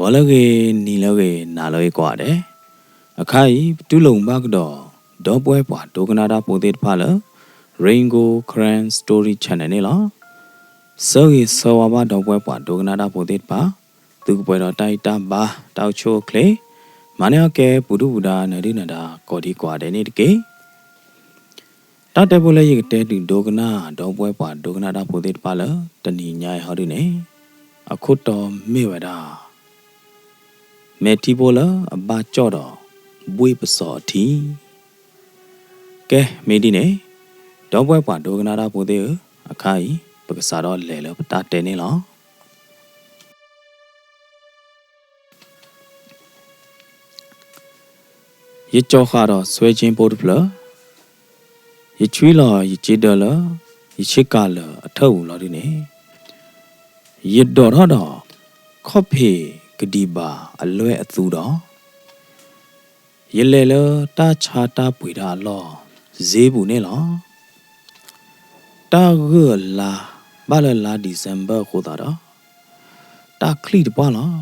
ဂီၤလၢအဂ့ၤ, နံၤလၢအဂ့ၤ, နၤလၢအဂ့ၤကိးဂၤဒဲး, အခါအံၤ ပတူၢ်လိာ်မုာ်ဘၣ်ကဒီး ဒီပုၢ်ဝဲၢ်ပှၤဒိကနၣ်တၢ်ဖိသ့ၣ်တဖၣ်လၢ Rain Gold Karen Story Channel န့ၣ်လီၤ. ဆၢဂ့ၤဆၢဝါဘၣ်ဒီပုၢ်ဝဲၢ်ပှၤဒိကနၣ်တၢ်ဖိသ့ၣ်တဖၣ်, သုကပှဲၤဒီးတၢ်အံၣ်တၢ်ဘါ, တၢ်အိၣ်ဆူၣ်အိၣ်ချ့, မၤန့ၢ်အီၣ်ကဲ ပူၤဒုၣ်ပူၤဒါ နၢၤဒုၣ်နၢၤဒါ ကိးဒံကိးဂၤဒဲးန့ၣ်တက့ၢ်. တၢ်တဲဖိလၢယကတဲဒုးဒိကနၣ် ဒီပုၢ်ဝဲၢ်ပှၤဒိကနၣ်တၢ်ဖိသ့ၣ်တဖၣ်လၢ တနံၤညါအံၤဟီဒုန့ၣ်, အခိၣ်တီမ့ၢ်ဝဲဒၣ် မဲာ်ထံဖိလၢအဘၣ်ကၠီၣ်ဒီး ဘှ့ၣ်ပစီၤအထံ. ကဲ မ့ၢ်ဒ်န့ၣ်, ဒီပုၢ်ဝဲၢ်ပှၤဒိကနၣ်တၢ်ဖိသ့ၣ်ဧၢ, အခါအံၤ ပကစးထီၣ်လဲၤလၢပတၢ်တဲန့ၣ်လီၤ. ယကၠီၤဃာ်ဒီးဆွဲကၠ့ဖိတဖျၢၣ်, ယဆွံလီၤယစ့ဒၢလၢ ယဆ့ကၤလၢာ်အထၢၣ်ပူၤလီၤဒုန့ၣ်, ယဒိးထီၣ်ဒီး ခီၣ်ဖံးကဒံးဘၣ်အလွဲၢ်အသူဒီး ယလဲၤလၢတၢ်ဆါတၢ်ပှ့ၤတၢ်အလီၢ် စ့ပူၤန့ၣ်လီၤ. တၢ်ဂၢၢ်လါ ဘၣ်လၢလါ December အဃိသတးဒီး တၢ်ချံၣ်တပှၢ်လီၤ.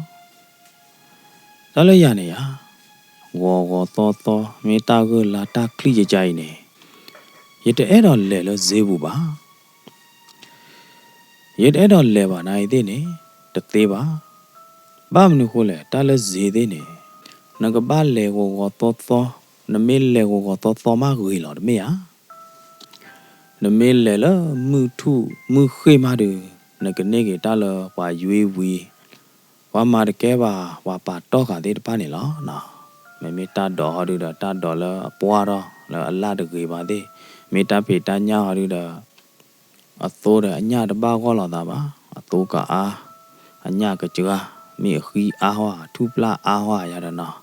တၢ်လၢယၤန့ၣ်ယၤ, ဂီၤဂီၤသီသီ မ့ၢ်တၢ်ဂၢၢ်လါတၢ်ချံၣ်ယကါအံၤန့ၣ်, ယတအဲၣ်ဒိးလဲၤလၢစ့ပူၤဘၣ်. ယတအဲၣ်ဒိးလဲၤဘၣ်နၤအံၤသ့ၣ်န့ၣ် တသ့ဘၣ်. ဘၣ်မနုၤအဃိလဲၣ်, တၢ်လၢစ့သ့ၣ်န့ၣ် နကဘၣ်လဲၤဂီၤဂီၤသီသီ, နမ့ၢ်လဲၤဂီၤဂီၤသီသီမးဂ့ၤလီၤ တမ့ၢ်ဧါ. နမ့ၢ်လဲၤလၢမုၢ်ထူၣ်မုၢ်ဃ့ၢ်မးဒီး နကန့ၢ်က့ၤတၢ်လၢပှၤယွံဝံၤ, ပှၤမၤတကဲဘၣ် ပှၤပာ်တီၢ်ဃာ်သ့ၣ်တဖၣ်န့ၣ်လီၤ. မ့မ့ၢ်တၢ်ဒိးဟီဒုဒီး တၢ်ဒိးလၢအပှၢ်ထီၣ်လၢအလၢ်တဂ့ၤဘၣ်သ့ၣ်, မ့ၢ်တၢ်ဖံးတၢ်ညၣ်ဟီဒုဒီး အသိဒီးအညၣ်တဘၣ်ဂီၢ်လိာ်သးဘၣ်, အသိကအါ, အညၣ်ကစှၤ, မ့ၢ်အဃံအါဟီဧါ, ထူၣ်ပျၢ်အါဟီဧါယၤဒီးနီၤ,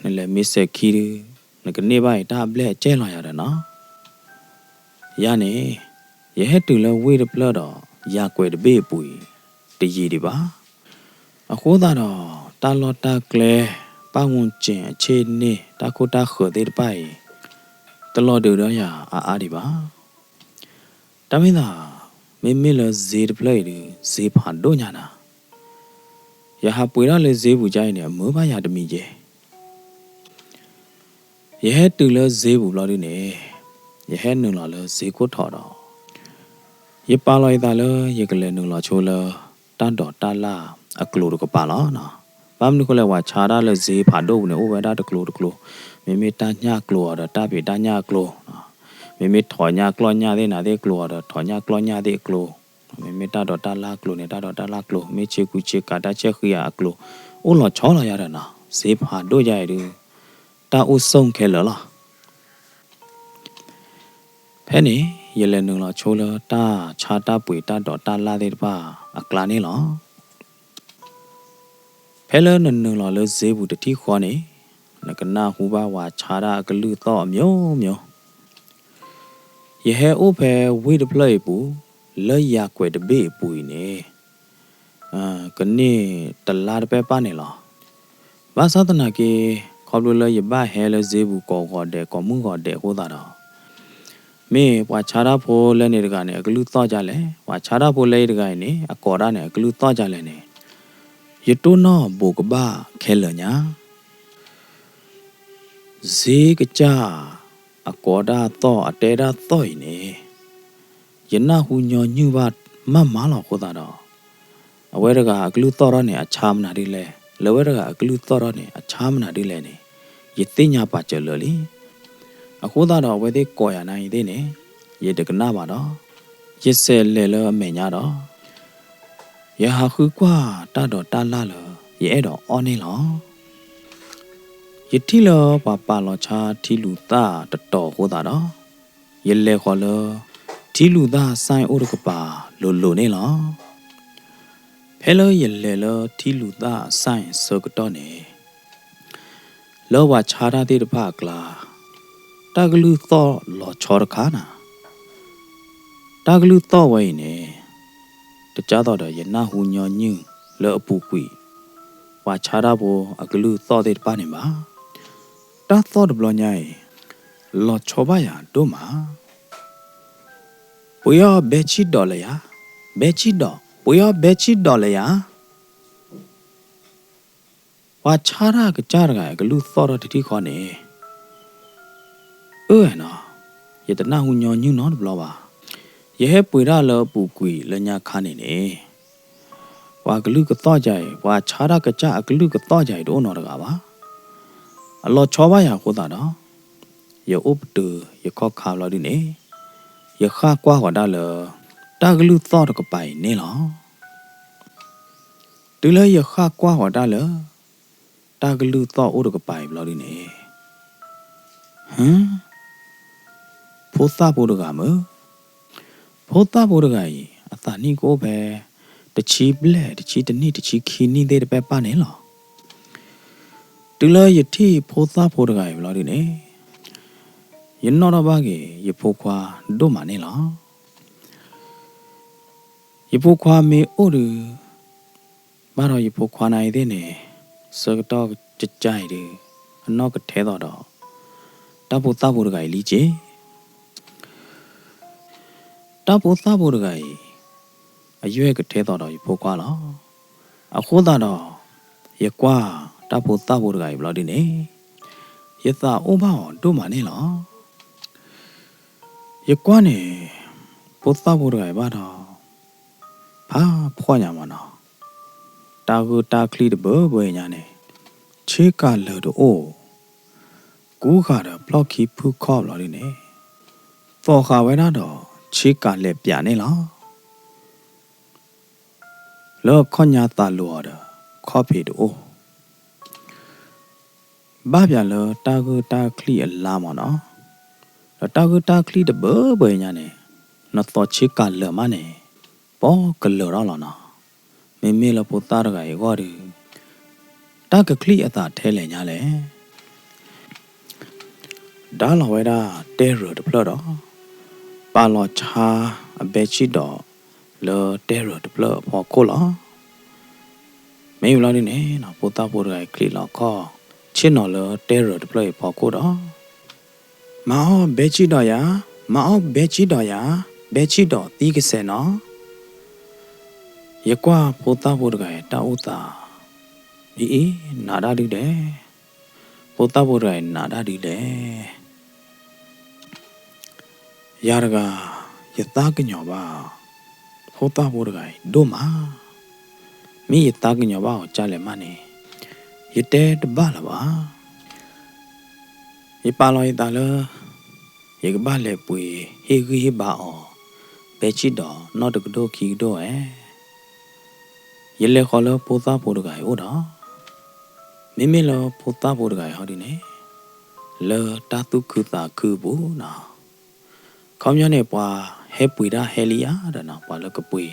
နလဲၤမ့ၢ်စဲးခံဒု, နကန့ၢ်ဘၣ်အံၤတၢ်အဘျဲၣ်အကဲၢ်လီၤယၤဒီးနီၤ. ယၤန့ၣ်, ယဟဲတုၤလၢဝ့ၢ်တဖျၢၣ်ဒီး ယၤကွဲးတဘ့ၣ်အပူၤအံၤ တယံာ်ဒံးဘၣ်. အဃိသတးဒီး တၢ်လီၢ်တၢ်ကျဲ ပတ်ဝန်းကျင် အဆ့ၣ်န့ၣ် တၢ်ခိၣ်တၢ်ဃၢၤသ့ၣ်တဖၣ်အံၤ တလီၤဒုးဒီးယၤအါအါဒံးဘၣ်. တၢ်မ့ၢ်သး မ့မ့ၢ်လၢစ့တဖျၢၣ်အံၤဒီး စ့ဖးဒိၣ်ညါနၤ, ယဟးပှ့ၤထီၣ်လၢစ့ပူၤကါအံၤန့ၣ် အမုာ်ဘၣ်ယၤတမံၤကဲ ယဟဲတုၤလၢစ့ပူၤဘျီဒုန့ၣ်, ယဟဲနုာ်လီၤလၢစ့ခိၣ်ထီးဒီး, ယပာ်လီၤယသးလၢယကလဲၤနုာ်လီၤဆိလၢ တၢ်ဒိးတၢ်လၣ်အကျိၤတကပၤလီၤ. ဘၣ်မနုၤဃိလဲၣ် ပှၤဆါတၢ်လၢစ့ဖးဒိၣ်ပူၤန့ၣ် အိၣ်ဝဲဒၣ်တကျိၤတကျိၤ, မ့မ့ၢ်တၢ်ညၣ်ကျိၤအီၤဒီး တၢ်ဖံးတၢ်ညၣ်အကျိၤ, မ့မ့ၢ်ထိးညၣ်ကျီၢ်ညၣ်သ့ၣ်နၤသ့ၣ်ကျိၤအီၤဒီး ထိးညၣ်ကျီၢ်ညၣ်သ့ၣ်အကျိၤ, မ့မ့ၢ်တၢ်ဒိးတၢ်လၣ်ကျိၤန့ၣ် တၢ်ဒိးတၢ်လၣ်ကျိၤ, မ့ၢ်ဆ့ကူဆ့ကၤတၢ်ဆဲၣ်ဃံအကျိၤ, အိၣ်လီၤဆီလီၤယၤဒီးနီၤ, စ့ဖးဒိၣ်ယါအံၤဒု, တၢ်အိၣ်ဆိၣ်ခဲလၢာ်လီၤ. ဖဲန့ၣ် ယလဲၤနုာ်လီၤဆိလၢတၢ်ဆါတၢ်ပှ့ၤတၢ်ဒိးတၢ်လၣ်သ့ၣ်တဖၣ်အကျါန့ၣ်လီၤ. ဖဲလၢနနုာ်လီၤလၢစ့ပူၤတထံၣ်ဃီန့ၣ်, နကနၢ်ဟူဘၣ်ပှၤဆါတၢ်အကလုၢ်သီၣ်အမျိုးမျိုး. ယဟဲအိၣ်ဖဲဝ့ၢ်တဖျၢၣ်အံၤပူၤ, လၢယၤကွဲးတဘ့ၣ်အပူၤအံၤန့ၣ်, ကန့ၢ်တလါတပၢၢ်ပၢၢ်န့ၣ်လီၤ. ဘၣ်ဆၣ်သနာ်က့ ခီဖျိလၢယဘၣ်ဟဲလၢစ့ပူၤကိးဂီၤဒဲးကိးမုၢ်ဂီၤဒဲးအဃိသတးဒီး, မ့ၢ်ပှၤဆါတၢ်ဖိလၢန့ၣ်တဂၤန့ၣ် အကလုၢ်သီၣ်ဒ်လဲၣ်, ပှၤဆါတၢ်ဖိလၢအံၤတဂၤအံၤန့ၣ် အကိးတၢ်န့ၣ် အကလုၢ်သီၣ်ဒ်လဲၣ်န့ၣ်, ယတိၢ်နီၣ်ဘိးကဘၣ်ခဲလၢာ်ညါ စ့ကစၢ် အကိးတၢ်သီၣ်အတဲတၢ်သီၣ်အံၤန့ၣ်, ယနၢ်ဟူညီနုၢ်ဘၣ်မးမးလီၤအဃိသတးဒီး, အဝဲတဂၤအကလုၢ်သီၣ်ထီၣ်န့ၣ် အဆါမနုၤဒ်လဲၣ်, လၢဝဲတဂၤအကလုၢ်သီၣ်ထီၣ်န့ၣ် အဆါမနုၤဒ်လဲၣ်န့ၣ်, ယသ့ၣ်ညါပာ်စၢၤလၢာ်လံ. အဃိသတးဒီးအဝဲသ့ၣ်ကိးယၤနၤအံၤသ့ၣ်န့ၣ်, ယတကနၣ်ဘၣ်ဒီး, ယစဲးလဲၤလၢအမဲာ်ညါဒီး ယဟးဃုကွၢ်တၢ်ဒိးတၢ်လၣ်လၢ ယအဲၣ်ဒိးအီၣ်န့ၣ်လီၤ. ယထံၣ်လၢပှၤပာ်လီၤဆါထံလူၤသၣ်တတီၤအဃိသတးဒီး, ယလဲၤဃီၤလၢ ထံလူၤသၣ်အဆိုင်အိၣ်တကပၤလိၤလိၤန့ၣ်လီၤ. ဖဲလၢယလဲၤလၢထံလူၤသၣ်အဆိုင်ဆၢကတီၢ်န့ၣ် လၢပှၤဆါတၢ်သ့ၣ်တဖၣ်အကျါ, တၢ်ကလုၢ်သီၣ်လီၤဆီတခါနၤ. တၢ်ကလုၢ်သီၣ်ဝဲအံၤန့ၣ်, တကၢ်သိးဒီးယနၢ်ဟူညီနုၢ်လၢအပူၤကွံာ်, ပှၤဆါတၢ်ဖိအကလုၢ်သီၣ်သ့ၣ်တဖၣ်န့ၣ်ဘၣ်. တၢ်သီၣ်တဘျီညါအံၤ, လီၤဆီဘၣ်ယၤဒိၣ်မး. ပှ့ၤအီၣ်ဘဲဆံဒီးလဲၣ်ယၤ, ဘဲဆံဒီး, ပှ့ၤအီၣ်ဘဲဆံဒီးလဲၣ်ယၤ. ပှၤဆါတၢ်ကစၢ်တဂၤအကလုၢ်သီၣ်ထီၣ်တထံၣ်ဃီန့ၣ်, အၢနီၤ, ယတနၢ်ဟူညီနုၢ်နီတဘျီဘၣ်. ယဟဲပှ့ၤတၢ်လၢအပူၤကွံာ်လၢညါခါန့ၣ်န့ၣ်, ပှၤကလုၢ်ကသီၣ်ကါအံၤ, ပှၤဆါတၢ်ကစၢ်အကလုၢ်ကသီၣ်ကါအံၤတအိၣ်နီတဂၤဘၣ်. အလီၤဆီဘၣ်ယၤအဃိသတးဒီး, ယအိၣ်ပတုာ်ယခီၣ်ခါဘျီဒုန့ၣ်, ယဃၣ်ကွၢ်ဃီၤတၢ်လၢ တၢ်ကလုၢ်သီၣ်တကပၤအံၤန့ၣ်လီၤ. တုၤလၢယဃၣ်ကွၢ်ဃီၤတၢ်လၢ တၢ်ကလုၢ်သီၣ်အိၣ်တကပၤအံၤဘျီဒုန့ၣ်, ဟၢ, ဖိသၣ်ဖိတဂၤမ့ၢ်, ဖိသၣ်ဖိတဂၤအံၤ အသးနံၣ်ကအိၣ်ဖဲ တဆံဘျဲၣ်, တဆံတနံၣ်, တဆံခံနံၣ်သ့ၣ်တဖၣ်ပၢ်န့ၣ်လီၤ. တုၤလၢယထံၣ်ဖိသၣ်ဖိတဂၤအံၤဘျီဒုန့ၣ်, ယနီၣ်ထီၣ်ဘၣ်က့ၤယဖိခွါဒိၣ်မးန့ၣ်လီၤ. ယဖိခွါမ့ၢ်အိၣ်ဒုး, ဘၣ်ဒီးယဖိခွါနၤအံၤသ့ၣ်န့ၣ်, ဆၢကတီၢ်ကကၢ်အံၤဒုး, အနီၢ်ကထဲသိးဒီး တၢ်ဖိသၣ်ဖိတဂၤအံၤလံက့ၤ. တၢ်ဖိသၣ်ဖိတဂၤအံၤ အယွဲၢ်ကထဲသိးဒီးယဖိခွါလီၤ. အဃိသတးဒီး, ယကွၢ်တၢ်ဖိသၣ်ဖိတဂၤအံၤဘျီဒုန့ၣ်, ယသးအိၣ်ဘၣ်အီၤဒိၣ်မးန့ၣ်လီၤ. ယကွၢ်န့ၣ်, ဖိသၣ်ဖိတဂၤအံၤဘၣ်ဒီး, ဖးဖှီၣ်ညါမးနီၤ, တၢ်ဂုၢ်တၢ်ချံၣ်တဘၢဘၢညါန့ၣ်, ဆ့ကၤလၢာ်တအိၣ်, ကူဃာ်ဒီးဖျီၣ်ခံဖုၣ်ခီၣ်ဘျီဒုန့ၣ်, သိးဃာ်ဝဲဒၣ်ဒီးဆ့ကၤလဲးပၠးန့ၣ်လီၤ. လၢအခီၣ်ညါသးလိၤအီၤဒီး ခီၣ်ဖံးတအိၣ်, ဘၣ်ပၠးလၢတၢ်ဂုၢ်တၢ်ချံၣ်အလါမးနီၤ, ဒီးတၢ်ဂုၢ်တၢ်ချံၣ်တဘၢဘၢညါန့ၣ်, နသိးဆ့ကၤလၢာ်မးန့ၣ်, ပီကလၢာ်ထီၣ်လီၤနီၤ. မ့မ့ၢ်လၢဖိသၣ်တဂၤအံၤအဂီၢ်ဒီး, တၢ်ကချံၣ်အသးထဲလဲၣ်ညါလဲၣ်. ဒါလီၤဝဲဒၣ်တဲရၢၢ်တဖျၢၣ်ဒီး, ပာ်လီၤဆါအဘဲဆံၣ်ဒီးလၢတဲရၢၢ်တဖျၢၣ်အဖီခိၣ်လီၤ. မ့ၢ်ဘျီဒုန့ၣ်, ဖိသၣ်ဖိတဂၤအံၤချံးလီၤခီၣ်, ဆ့ၣ်နီၤလၢတဲရၢၢ်တဖျၢၣ်အံၤဖီခိၣ်ဒီး, မၤအီၣ်ဘဲဆံၣ်ဒီးယၤ, မၤအီၣ်ဘဲဆံၣ်ဒီးယၤ, ဘဲဆံၣ်ဒီးသံကစဲးနီၤ. ယကွၢ်ဖိသၣ်ဖိတဂၤအံၤတၢ်အိၣ်သး, အံၤအံၤ, နးဒၣ်ဒုဒဲး, ဖိသၣ်ဖိတဂၤအံၤနးဒၣ်ဒုဒဲး. ယၤတဂၤ, ယသးကညီၤဘၣ်, ဖိသၣ်ဖိတဂၤအံၤဒိၣ်မး, မ့ၢ်ယသးကညီၤဘၣ်အီၤကၢ်လဲၣ်မးန့ၣ်, ယတဲတဘၣ်လၢၤဘၣ်. ယပာ်လီၤယသးလၢ, ယကဘၣ်လဲၤပှ့ၤဟ့ၣ်ဂံၢ်ဟ့ၣ်ဘါအီၤ, ဘဲဆံၣ်ဒီးနီၢ်တကဒိၣ်ခံကဒိၣ်ဧဲ. ယလဲၤဃီၤလၢဖိသၣ်ဖိတဂၤအံၤအိၣ်ဒီး, မ့မ့ၢ်လၢဖိသၣ်ဖိတဂၤအံၤဟီဒုန့ၣ်, လၢတၢ်သူၣ်ခုသးခုအပူၤနီၤ. ခီပညီန့ၣ် ပှၤဟဲပှ့ၤတၢ်ဟဲလံဧါဒီးနီၤ, ပှၤလၢကပှ့ၤ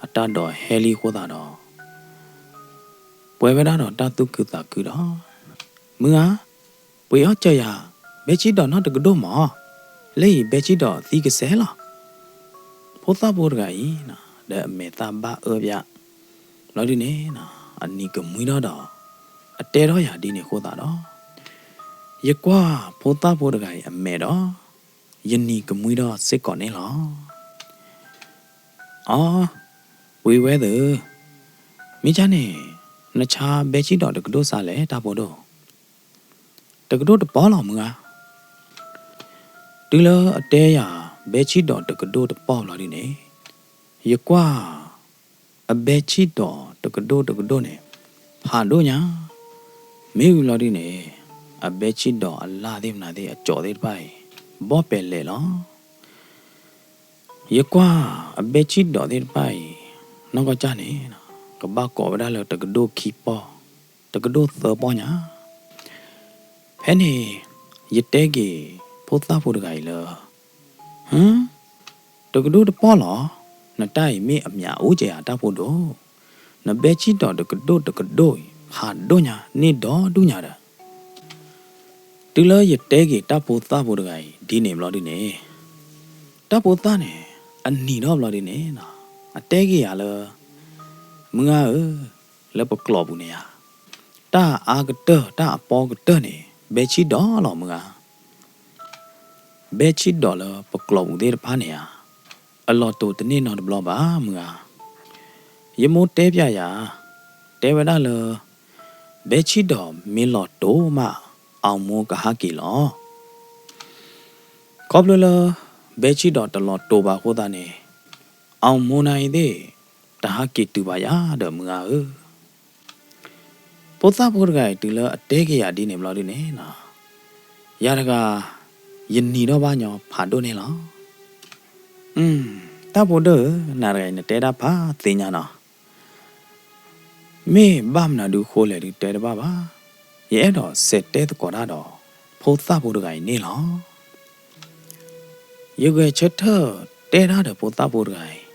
အတၢ်ဒိးဟဲလံအဃိသတးဒီး, ပှဲၤဝဲဒၣ်ဒီးတၢ်သူၣ်ခုသးခုဒီး, မုၢ်ဧါ, ပှ့ၤအီၣ်စၢၤယၤ, ဘဲဆံၣ်ဒီးနီၢ်တကဒိၣ်မး, လၢအံၤဘဲဆံၣ်ဒီးသံကစဲးလီၤ. ဖိသၣ်ဖိတဂၤအံၤ, ဒီးအမဲာ်သၣ်ဘၣ်အၢပျၢ်, ဘျီဒုန့ၣ်, အနံၤကမှံထီၣ်ဒီး, အတဲထီၣ်ယၤဒ်န့ၣ်အဃိသတးဒီး, ယကွၢ်ဖိသၣ်ဖိတဂၤအံၤအမဲာ်ဒီး, ယနံၤကမှံထီၣ်စ့ၢ်ကီးန့ၣ်လီၤ. အီ, ပှ့ၤဝဲသၢ, မ့ၢ်ကၢ်န့ၣ်, နဆါဘဲဆံၣ်ဒီးတကဒိၣ်စးလဲၣ်တၢ်ဖိဒိၣ်. တကဒိၣ်တပီၢ်လီၤမုၢ်ဧါ. တုၤလၢအတဲယၤဘဲဆံၣ်ဒီးတကဒိၣ်တပီၢ်ဘျီဒုန့ၣ်, ယကွၢ်အဘဲဆံၣ်ဒီးတကဒိၣ်တကဒိၣ်န့ၣ်, ဖးဒိၣ်ညါ, မ့ၢ်ဝံၤဘျီဒုန့ၣ်, အဘဲဆံၣ်ဒီးအလၣ်သ့ၣ်မနုၤသ့ၣ်အကၠီၤသ့ၣ်တဖၣ်အံၤ, ဘီၣ်ပဲာ်လဲာ်လီၤ. ယကွၢ်အဘဲဆံၣ်ဒီးသ့ၣ်တဖၣ်အံၤ, နီၢ်ကီၢ်ကၢ်န့ၣ်, ကဘၣ်ကိးဝဲဒၣ်လၢတကဒိၣ်ခံပီၢ်, တကဒိၣ်သၢပီၢ်ညါ. ဖဲန့ၣ်, ယတဲက့ၤဖိသၣ်ဖိတဂၤအံၤလၢ, ဟၢ, တကဒိၣ်တပီၢ်လီၤ. နတၢ်အံၤမ့ၢ်အမၠးအိၣ်ကဲဧါတၢ်ဖိဒိၣ်. နဘဲဆံၣ်ဒီးတကဒိၣ်တကဒိၣ်အံၤ ဖးဒိၣ်ညါန့ၢ်ဒီဒူၣ်ညါဒီး တုၤလၢယတဲက့ၤတၢ်ဖိသၣ်ဖိတဂၤအံၤဒ်န့ၣ်ဘျီဒုန့ၣ်, တၢ်ဖိသၣ်န့ၣ်, အနံၤထီၣ်ဘျီဒုန့ၣ်, အတဲက့ၤယၤလၢ, မုၢ်ဂၤဧၢ, လၢပကျိာ်ပူၤန့ၣ်ဧါ, တၢ်အါကတၢၢ်တၢ်အပီကတၢၢ်န့ၣ် ဘဲဆံၣ်ဒီးလီၤမုၢ်ဂၤ. ဘဲဆံၣ်ဒီးလၢပကျိာ်ပူၤသ့ၣ်တဖၣ်န့ၣ်ဧါ, အလီၢ်တိာ်တန့ၢ်နီတဘျီဘၣ်မုၢ်ဂၤ. ယမိၢ်တဲပျးယၤ, တဲဝဲဒၣ်လၢ ဘဲဆံၣ်ဒီးမ့ၢ်လီၤတိၤမး, အီၣ်မိၢ်ကဟးက့ၤလီၤ. ခီဖျိလၢ ဘဲဆံၣ်ဒီးတလီၤတိၤဘၣ်အဃိသတးန့ၣ်, အီၣ်မိၢ်နၤအံၤသ့ၣ် တဟးက့ၤတုၤဘၣ်ယၤဒီးမုၢ်ဂၤဧၢ. ဖိသၣ်ဖိတဂၤအံၤတုၤလၢအတဲက့ၤယၤဒ်န့ၣ်ဘျီဒုန့ၣ်, ယၤတဂၤ ယနံၤထီၣ်ဘၣ်ညီဖးဒိၣ်န့ၣ်လီၤ. တၢ်ဖိဒိၣ်ဧၢ, နၤတဂၤအံၤနတဲတၢ်ဖးသ့ၣ်ညါနီၤ. မ့ၢ်ဘၣ်မနုၤဒုဃိလဲၣ်ဒုတဲတဘၣ်ဘၣ်. ယအဲၣ်ဒိးစဲးတဲသကိးတၢ်ဒီး ဖိသၣ်ဖိတဂၤအံၤန့ၣ်လီၤ. ယဂဲၤဆၢထၢၣ်တဲတၢ်ဒီးဖိသၣ်ဖိတဂၤအံၤ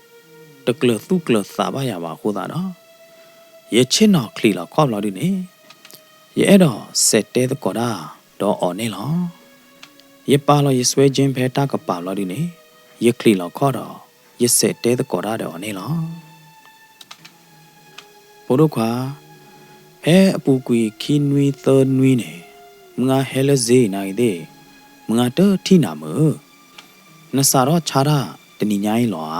တကျၢၤသူၣ်ကျၢၤသးဘၣ်ယၤဘၣ်အဃိသတးဒီး, ယဆ့ၣ်နီၤချံးလီၤခီၣ်ဘျီဒုန့ၣ်, ယအဲၣ်ဒိးစဲးတဲသကိးတၢ်ဒီးအီၤန့ၣ်လီၤ. ယပာ်လီၤယစွဲကၠ့ဖဲတၢ်ကပၤဘျီဒုန့ၣ်, ယချံးလီၤခီၣ်ဒီး ယစဲးတဲသကိးတၢ်ဒီးအီၤန့ၣ်လီၤ. ဖိဒိၣ်ခွါ, ဖဲအပူၤကွံာ်ခံနွံသၢနွံန့ၣ်, မုၢ်ဂၤဟဲလၢစ့အံၤနၤဂ့ၤသ့ၣ်, မုၢ်ဂၤတထံၣ်နၤမုၢ်, နစးထီၣ်ဆါတၢ်တနံၤညါအံၤလီၤဧါ.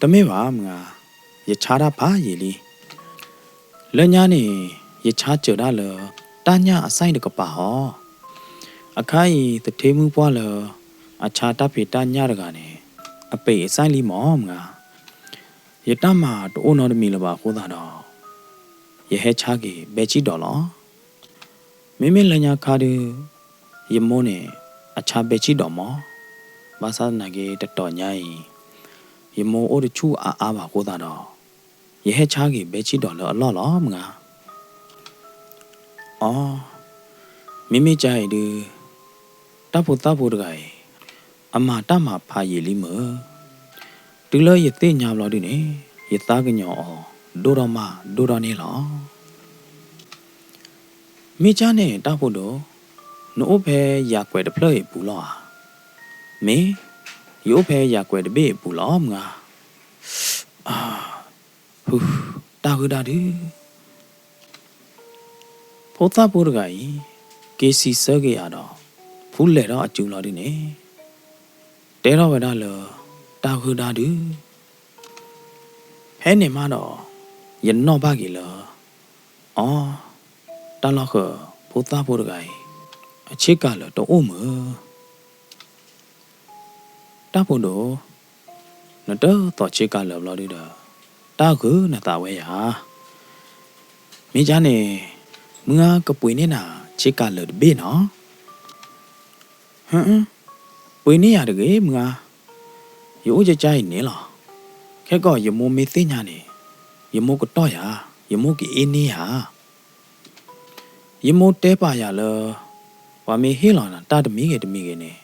တမ့ၢ်ဘၣ်မုၢ်ဂၤ, ယဆါတၢ်ဖးယံာ်လံ. လၢညါန့ၣ် ယဆါစၢၤဒၣ်လၢ တၢ်ညၣ်အစဲတကပၤဟီ, အခါအံၤသထ့မုၣ်ပှၢ်လၢ အဆါတၢ်ဖံးတၢ်ညၣ်တဂၤန့ၣ် အပံးအစဲလံမးမုၢ်ဂၤ. ယတၢ်မၤတအိၣ်နီတမံၤလၢၤဘၣ်အဃိသတးဒီး, ယဟဲဆါက့ၤဘဲဆံၣ်ဒီးလီၤ. မ့မ့ၢ်လၢညါခါဒု ယမိၢ်န့ၣ် အဆါဘဲဆံၣ်ဒီးမး, ဘၣ်ဆၣ်သနာ်က့တတီၤညါအံၤ ယမိၢ်အိၣ်တဆူၣ်အါအါဘၣ်အဃိသတးဒီး, ယဟဲဆါက့ၤဘဲဆံၣ်ဒီးလၢအလီၢ်လီၤမုၢ်ဂၤ. အိ, မ့မ့ၢ်ကါအံၤဒု တၢ်ဖိသၣ်ဖိတဂၤအံၤ အမၤတၢ်မၤဖးယံာ်လံမုၢ်. တုၤလၢယသ့ၣ်ညါဘျီဒုန့ၣ် ယသးကညီၤအီၤ ဒိၣ်ထီၣ်မးဒိၣ်ထီၣ်န့ၣ်လီၤ. မ့ၢ်ကါန့ၣ်တၢ်ဖိဒိၣ်, နအိၣ်ဖဲယၤကွဲးတဖျၢၣ်အံၤအပူၤလီၤဧါ. မ့ၢ်, ယအိၣ်ဖဲယၤကွဲးတဘ့ၣ်အပူၤလီၤမုၢ်ဧါ. ဖု, တၢ်ဂ့ၢ်ဒၣ်ဒု ဖိသၣ်ဖိတဂၤအံၤ က့ၤစံးဆၢက့ၤယၤဒီး ဖုလဲၤထီၣ်အစုလီၤဒုန့ၣ် တဲထီၣ်ဝဲဒၣ်လၢ တၢ်ဂ့ၢ်ဒၣ်ဒု ဖဲန့ၣ်မးဒီး ယနီၣ်ဘၣ်က့ၤလၢ အိ, တၢ်လီၢ်ဃၢၤဖိသၣ်ဖိတဂၤအံၤ အဆ့ကၤလၢာ်တအိၣ်မုၢ်. တၢ်ဖိဒိၣ်, နတသီၣ်ဆ့ကၤလၢာ်ဘျီဒုဒီး တၢ်ဂ့ၤနသးဝဲယၤ. မ့ၢ်ကါန့ၣ် မုၢ်ဂၤကပှ့ၤန့ၢ်နၤဆ့ကၤလၢာ်တဘ့ၣ်နီၤ. ဟ, ပှ့ၤန့ၢ်ယၤတဂ့ၤမုၢ်ဂၤ, ယအိၣ်ကကါအံၤန့ၣ်လီၤ. ခဲကီးယမိၢ်မ့ၢ်သ့ၣ်ညါန့ၣ် ယမိၢ်ကတီၢ်ယၤ, ယမိၢ်ကအ့န့ၢ်ယၤ. ယမိၢ်တဲပာ်ယၤလၢ ပှၤမ့ၢ်ဟ့ၣ်လီၤနၤတၢ်တမံၤဂ့ၤတမံၤဂ့ၤန့ၣ်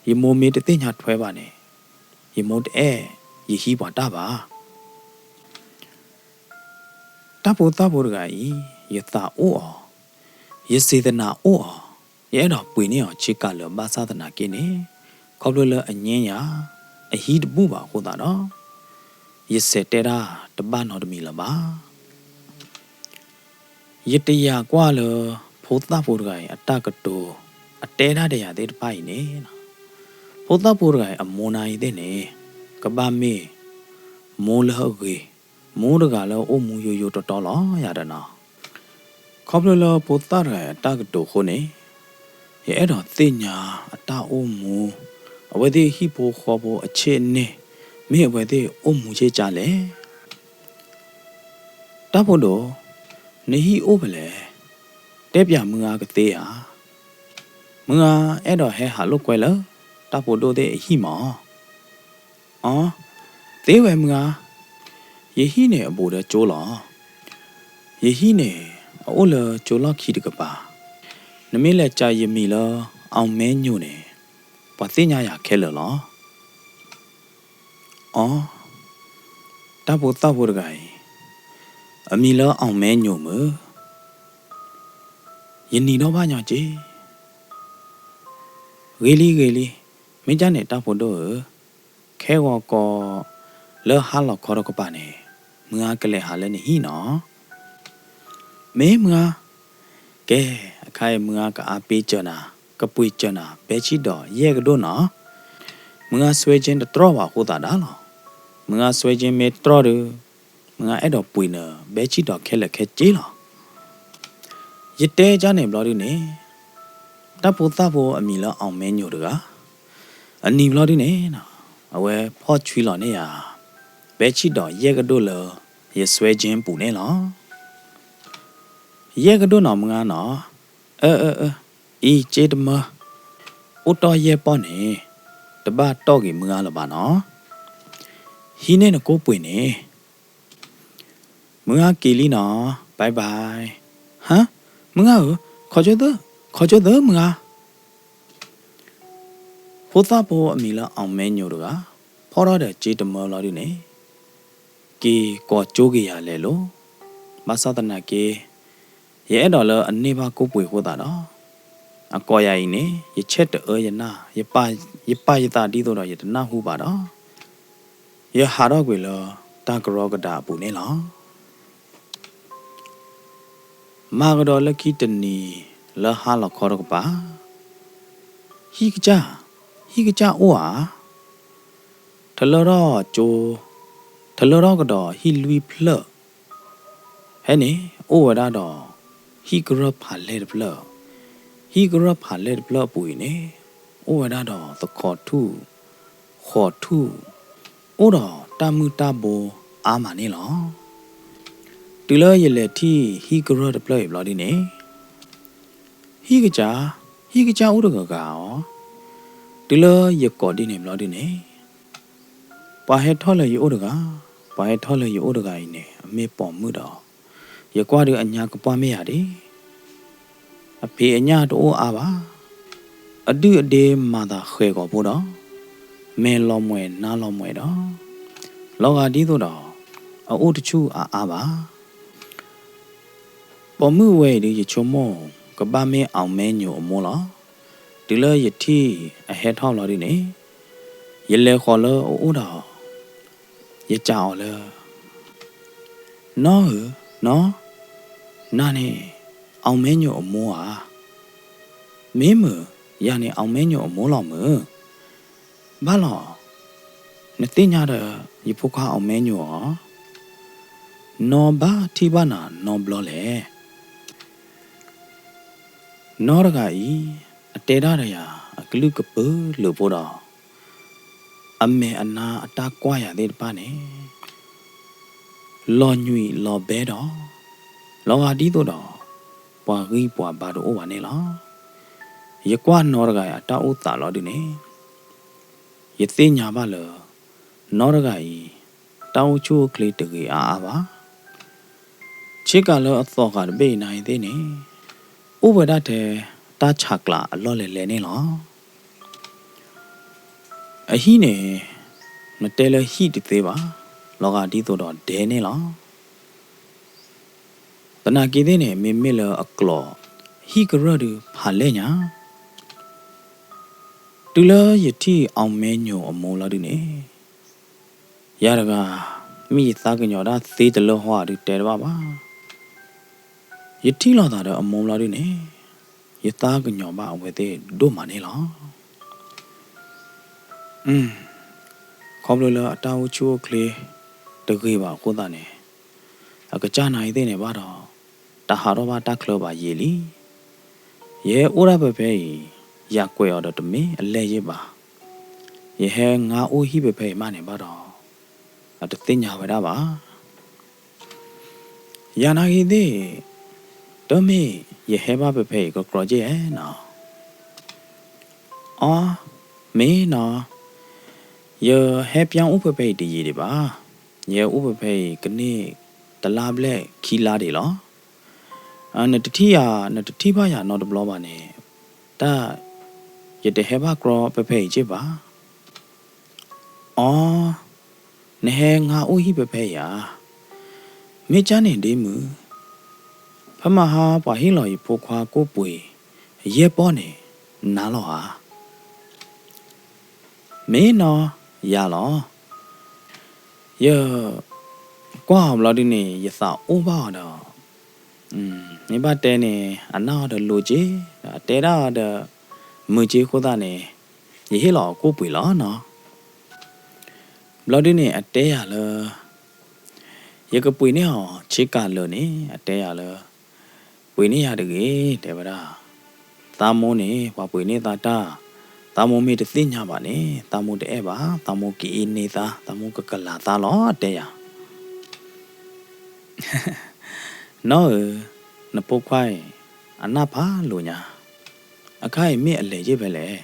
ယမိၢ်မ့ၢ်တသ့ၣ်ညါထွဲဘၣ်န့ၣ် ယမိၢ်တအဲၣ်ယဟံးပှၤတၢ်ဘၣ်. တၢ်ဖိသၣ်ဖိတဂၤအံၤ ယသးအိၣ်အီၤ, ယစံးသနာ်အိၣ်အီၤ, ယအဲၣ်ဒိးပှ့ၤန့ၢ်အီၤဆ့ကၤလၢာ်ဘၣ်ဆၣ်သနာ်က့န့ၣ် ခီဖျိလၢအညါယၤ အဟံးတဘူၣ်ဘၣ်အဃိသတးဒီး ယစဲးတဲတၢ်တဘၣ်နီတမံၤလၢၤဘၣ်. ယတယာ်ကွၢ်လၢ ဖိသၣ်ဖိတဂၤအံၤအတၢ်ကတိၤ အတဲဒၣ်ဒီးယၤသ့ၣ်တဖၣ်အံၤန့ၣ် ဖိသၣ်ဖိတဂၤအံၤအမိၢ်နၤအံၤသ့ၣ်န့ၣ် ကဘၣ်မ့ၢ် မိၢ်လၢအဂ့ၤ, မိၢ်တဂၤလၢအအိၣ်မူယိယိတီတီလီၤယၤဒီးနီၤ. ခီဖျိလၢဖိသၣ်တဂၤအံၤအတၢ်ကတိၤအဃိန့ၣ် ယအဲၣ်ဒိးသ့ၣ်ညါအတၢ်အိၣ်မူ, အဝဲသ့ၣ်ဟံၣ်ဖိဃီဖိအဆ့ၣ်န့ၣ် မ့ၢ်အဝဲသ့ၣ်အိၣ်မူဆ့ကၤလဲၣ်. တၢ်ဖိဒိၣ်, နဟံၣ်အိၣ်ဖဲလဲၣ်, တဲပၠးမုၢ်ဂၤကသ့ဧါ. မုၢ်ဂၤအဲၣ်ဒိးဟဲဟးလိာ်ကွဲလၢ တၢ်ဖိဒိၣ်သ့ၣ်အဟံၣ်မး. အိ, သ့ဝဲမုၢ်ဂၤ, ယဟံၣ်န့ၣ်အဘူးဒီးကၠိလီၤ. ယဟံၣ်န့ၣ် အအိၣ်လၢကၠိလီၢ်ခံတကပၤ. နမ့ၢ်လဲၤစံးယမံၤလၢ အောင်မဲညိုန့ၣ် ပှၤသ့ၣ်ညါယၤခဲလၢာ်လီၤ. အိ, တၢ်ဖိသၣ်ဖိတဂၤအံၤ အမံၤလၢအောင်မဲညိုမုၢ်. ယနံၤထီၣ်ဘၣ်ညီက့ၤ. ဂ့ၤလံဂ့ၤလံ, မ့ၢ်ကၢ်န့ၣ်တၢ်ဖိဒိၣ်ဧၢ, ခဲဂီၤကီး လၢဟါလီၤခီတကပၤန့ၣ် မုၢ်ဂၤကလဲၤဟးလၢနဟံၣ်နီၤ. မ့ၢ်မုၢ်ဂၤ, ကဲ, အခါအံၤမုၢ်ဂၤကအါပ့ၤစၢၤနၤ, ကပှ့ၤစၢၤနၤ ဘဲဆံၣ်ဒီးယဲၢ်ကဒိၣ်နီၤ. မုၢ်ဂၤစွဲကၠ့တတြီၢ်ဘၣ်အဃိသတးဒၣ်လီၤ. မုၢ်ဂၤစွဲကၠ့မ့ၢ်တတြီၢ်ဒီး မုၢ်ဂၤအဲၣ်ဒိးပှ့ၤနဘဲဆံၣ်ဒီးခဲလၢာ်ခဲဆ့လီၤ. ယတဲကၢ်န့ၣ်ဘျီဒုန့ၣ်, တၢ်ဖိသၣ်ဖိအမံၤလၢ အောင်မင်းညို တဂၤ, အနံၤဘျီဒုန့ၣ်, အဝဲဖီၣ်ဆွံလီၤန့ၢ်ယၤ ဘဲဆံၣ်ဒီးယဲၢ်ကဒိၣ်လၢ ယစွဲကၠ့ပူၤန့ၣ်လီၤ. ယဲၢ်ကဒိၣ်နီၤမုၢ်ဂၤနီၤ, အၢ အၢ အၢ, အံၤကၠ့တမၢ, အိၣ်တီၢ်ယဲၢ်ပီၢ်န့ၣ်, တဘၣ်တီၢ်က့ၤမုၢ်ဂၤလၢၤဘၣ်နီၤ, ဟံးန့ၢ်နကိၣ်ပှ့ၤန့ၣ် မုၢ်ဂၤက့ၤလံနီၤ, bye bye. ဟါ, မုၢ်ဂၤဧၢ, ခိးကၠိသၢ, ခိးကၠိသၢမုၢ်ဂၤ. ဖိသၣ်ဖိအမံၤလၢ အောင်မင်းညို တဂၤ, ဖီၣ်ထီၣ်ဒီးကၠ့တမၢဘျီဒုန့ၣ်, က့ၤကိးကၠိက့ၤယၤလဲၤလိၤ, ဘၣ်ဆၣ်သနာ်က့ ယအဲၣ်ဒိးလၢအန့ၢ်ဘၣ်ကိၣ်ပှ့ၤအဃိသတးဒီး, အကိးယၤအံၤန့ၣ် ယဆဲးတအၢယနၢ်, ယပာ်ယသးဒ်သိးဒီးယတနၢ်ဟူဘၣ်ဒီး, ယဟးထီၣ်ကွံာ်လၢတၢ်ကရီကဒါအပူၤန့ၣ်လီၤ. မၤကဒီးလၢခံတနံၤလၢဟါလီၤခီတကပၤ, ဟံၣ်ကစၢ်, ဟံၣ်ကစၢ်အိၣ်ဧါ. ထလၢထီၣ်ကၠိ, ထလၢထီၣ်ကဒီးဟံၣ်လွံၢ်ဖျၢၣ်, ဖဲန့ၣ် အိၣ်ဝဲဒၣ်ဒီး ဟံၣ်ကရၢၢ်ဖးလဲၢ်တဖျၢၣ်, ဟံၣ်ကရၢၢ်ဖးလဲၢ်တဖျၢၣ်အပူၤအံၤန့ၣ်, အိၣ်ဝဲဒၣ်ဒီးသခီထူၣ်, ဃီးထူၣ်, အိၣ်ဒီးတၢ်မုၢ်တၢ်ဘိအါမးန့ၣ်လီၤ. တုၤလၢယလဲၤထံၣ်ဟံၣ်ကရၢၢ်တဖျၢၣ်အံၤဘျီဒ်န့ၣ်, ဟံၣ်ကစၢ်, ဟံၣ်ကစၢ်အိၣ်တဂၤဂၤဧါ. တုၤလၢယကိးဒ်န့ၣ်ဘျီဒ်န့ၣ်, ပှၤဟဲထီၣ်လၢယအိၣ်တဂၤ, ပှၤဟဲထီၣ်လၢယအိၣ်တဂၤအံၤန့ၣ် အမ့ၢ်ပိာ်မုၣ်ဒီး, ယကွၢ်ဒုးအညါကပှၢ်မ့ၢ်ယၤဒၣ်, အဖံးအညၣ်တအိၣ်အါဘၣ်. အဒုၣ်အဒ့မၤသးဃဲၤဂီၤဖိဒီး, မဲာ်လီၤမှဲာ်နါလီၤမှဲာ်ဒီး, လီၤဂာ်ဒ်သိးဒီး, အအိၣ်တဆူၣ်အါအါဘၣ်. ပိာ်မုၣ်ဝဲအံၤဒုးယဆိကမိၣ်, ကဘၣ်မ့ၢ် အောင်မင်းညို အမိၢ်လီၤ. တုၤလၢယထံၣ်အဟဲထီၣ်ဘျီဒ်န့ၣ်, ယလဲၤဃီၤလၢအအိၣ်ဒီး, ယစံးအီၤလၢ, နီၢ်ဧၢ, နီၢ်, နၤန့ၣ် အောင်မင်းညို အမိၢ်ဧါ. မ့ၢ်မုၢ်, ယၤန့ၣ် အောင်မင်းညို အမိၢ်လီၤမုၢ်. ဘၣ်လီၤ, နသ့ၣ်ညါဒီးယဖိခွါ အောင်မင်းညို ဧါ. နီၢ်ဘၣ်ထံၣ်ဘၣ်နၤနီတဘျီလဲၣ်. နီၢ်တဂၤအံၤ, အတဲဒၣ်ဒီးယၤအကလုၢ်ကပၢၤလၢာ်ဖိဒီး, အမဲာ်အနါအတၢ်ကွၢ်ယၤသ့ၣ်တဖၣ်န့ၣ်, လီၤညွံးလီၤဘဲဒီး, လီၤဂာ်ဒ်သိးဒီး, ပှၤဂံၢ်ပှၤဘါတအိၣ်ဘၣ်န့ၣ်လီၤ. ယကွၢ်နီၢ်တဂၤအံၤအတၢ်အိၣ်သးလီၤဒုးန့ၣ်, ယသ့ၣ်ညါဘၣ်လၢ, နီၢ်တဂၤအံၤ, တၢ်အိၣ်ဆူၣ်အိၣ်ချ့တဂ့ၤအါအါဘၣ်. ဆ့ကၤလၢအသီၣ်ဃာ်တဘ့ၣ်အံၤနၤအံၤသ့ၣ်န့ၣ်, အိၣ်ဝဲဒၣ်ထဲတၢ်ဆးကျးအလီၢ်လဲၤလဲၤန့ၣ်လီၤ. အဟံၣ်န့ၣ်, နတဲလၢဟံၣ်တသ့ဘၣ်, လီၤဂာ်ဒ်သိးဒီးဒဲန့ၣ်လီၤ. သနာ်က့သ့ၣ်န့ၣ် မ့မ့ၢ်လၢအကျိၤ, ဟံၣ်ကရၢၢ်ဒုးဖးလဲၢ်ညါ. တုၤလၢယထံၣ် အောင်မင်းညို အမိၢ်လီၤဒုးန့ၣ်, ယၤတဂၤ, မ့ၢ်ယသးကညီၤဒၣ်သ့တလၢဟီဧါဒုးတဲတဘၣ်ဘၣ်. ယထံၣ်လိာ်သးဒီးအမိၢ်လီၤဒုးန့ၣ်, ယသးကညီၤဘၣ်အဝဲသ့ၣ်ဒိၣ်မးန့ၣ်လီၤ. ခီဖျိလၢအတၢ်အိၣ်ဆူၣ်အိၣ်ချ့တဂ့ၤဘၣ်အဃိသတးန့ၣ်, အကစၢ်နၤအံၤသ့ၣ်န့ၣ်ဘၣ်ဒီး, တဟးထီၣ်ဘၣ်တၢ်ချၢဘၣ်ယံာ်လံ. ယဟဲအိၣ်ဒၣ်ဖဲဖဲအံၤ, ယၤကွဲးအီၤဒီးတမ့ၢ်အလဲၢ်ယ့ၢ်ဘၣ်. ယဟဲငါအိၣ်ဟံၣ်ဖဲဖဲအံၤမးန့ၣ်ဘၣ်ဒီး, အတသ့ၣ်ညါဝဲဒၣ်ဘၣ်. ယၤနာ်က့သ့ၣ်, တမ့ၢ်ယဟဲဘၣ်ဖဲဖဲအံၤကကြီက့ၢ်ဧဲနီၤ. အီ, မ့ၢ်နီၤ, ယဟဲပျၢ်အိၣ်ဖဲဖဲအံၤတယံာ်ဒံးဘၣ်. ယဟဲအိၣ်ဖဲဖဲအံၤကန့ၢ်တလါဘျဲၣ်ခံလါဒံးလီၤ. နတထံၣ်ယၤ, နတထံၣ်ဘၣ်ယၤနီတဘျီဘၣ်န့ၣ်, တၢ်, ယတဟဲဘၣ်ကြီဖဲဖဲအံၤက့ၢ်ဘၣ်. အီ, နဟဲငါအိၣ်ဟံၣ်ဖဲဖဲအံၤဧါ. မ့ၢ်ကၢ်န့ၣ်ဒ့မုၢ်, ဖဲမဟါပှၤဟ့ၣ်လီၤယဖိခွါကိၣ်ပှ့ၤယဲၢ်ပီၢ်န့ၣ်, နၤလီၤဧါ. မ့ၢ်နီၤ, ယၤလီၤ. ယကွၢ်အီၤဘျီဒုန့ၣ် ယသးအိၣ်ဘၣ်အီၤဒီး, မ့ၢ်ဘၣ်တဲန့ၣ် အနၢ်အီၤဒီးလိၤက့, အတဲဒၣ်အီၤဒီးမုာ်က့အဃိသတးန့ၣ်, ယဟ့ၣ်လီၤအီၤကိၣ်ပှ့ၤလီၤနီၤ. ဘျီဒုန့ၣ်အတဲယၤလၢ, ယကပှ့ၤန့ၢ်အီၤဆ့ကၤလၢာ်န့ၣ် အတဲယၤလၢ ပှ့ၤန့ၢ်ယၤတဂ့ၤ တဲဝဲဒၣ်. သးမိၢ်န့ၣ် ပှၤပှ့ၤန့ၢ်သးတၢ်, သးမိၢ်မ့ၢ်တသ့ၣ်ညါဘၣ်န့ၣ် သးမိၢ်တအဲၣ်ဘၣ်, သးမိၢ်ကအ့န့သး, သးမိၢ်ကကလၤသးလီၤ အတဲယၤ. နီၢ်ဧၢ, နဖိခွါအံၤ အနၢ်ဖးလိာ်ညါ, အခါအံၤမ့ၢ်အလဲၤယ့ၢ်ဖဲလဲၣ်,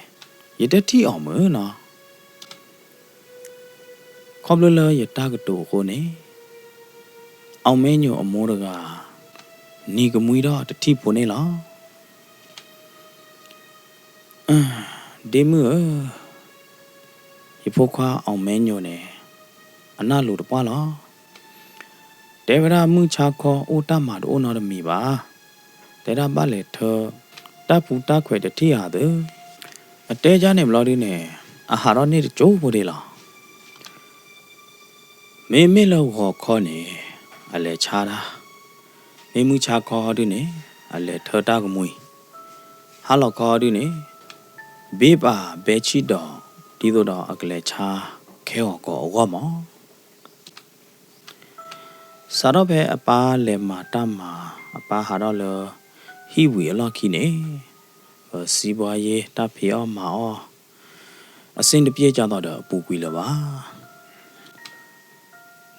ယတထံၣ်အီၤမုၢ်နီၤ. ခီဖျိလၢယတၢ်ကတိၤအဃိန့ၣ် အောင်မဲညိုအမိၢ်တဂၤ နံၤကမှံထီၣ်တထံၣ်ဖိန့ၣ်လီၤ. ဒ့မုၣ်ဧၢ, ယဖိခွါအောင်မဲညိုန့ၣ် အနၢ်လိၤတပှၢ်လီၤ. တဲဝဲဒၣ်မုၢ်ဆါခီအိၣ်တၢ်မၤတအိၣ်နီတမံၤဘၣ်. တဲဒၣ်ဘၣ်လဲၤထၢ တၢ်ပူၤတၢ်ခွဲးတထံၣ်ဧါသၢ. အတဲဒ်န့ၣ်ဘျီဒုန့ၣ် အဟးထီၣ်န့ၢ်တကၠိဖိဒ့လီၤ. မ့မ့ၢ်လၢဂီၤခီန့ၣ် အလဲၤဆါတၢ်, မ့ၢ်မုၢ်ဆါခီဒုန့ၣ် အလဲၤထၢတၢ်ကမှံ, ဟါလီၤခီဒုန့ၣ် ဘ့ပာ်ဘဲဆံၣ်ဒီး ဒ်သိးဒီးအကလဲၤဆါခဲဂီၤကီးအဂီၢ်မး. စးထီၣ်ဖဲအပၢ်လဲၤမၤတၢ်မၤ အပၢ်ဟးထီၣ်လၢ ဟံၣ်ဝံၤအလီၢ်ခံန့ၣ် ပစံးပှၤယ့ၢ်တၢ်ဖံးအီၣ်မၤအီၣ် အဆင်တပြေကြသော်ဒီးအပူၤကွံာ်လၢၤဘၣ်.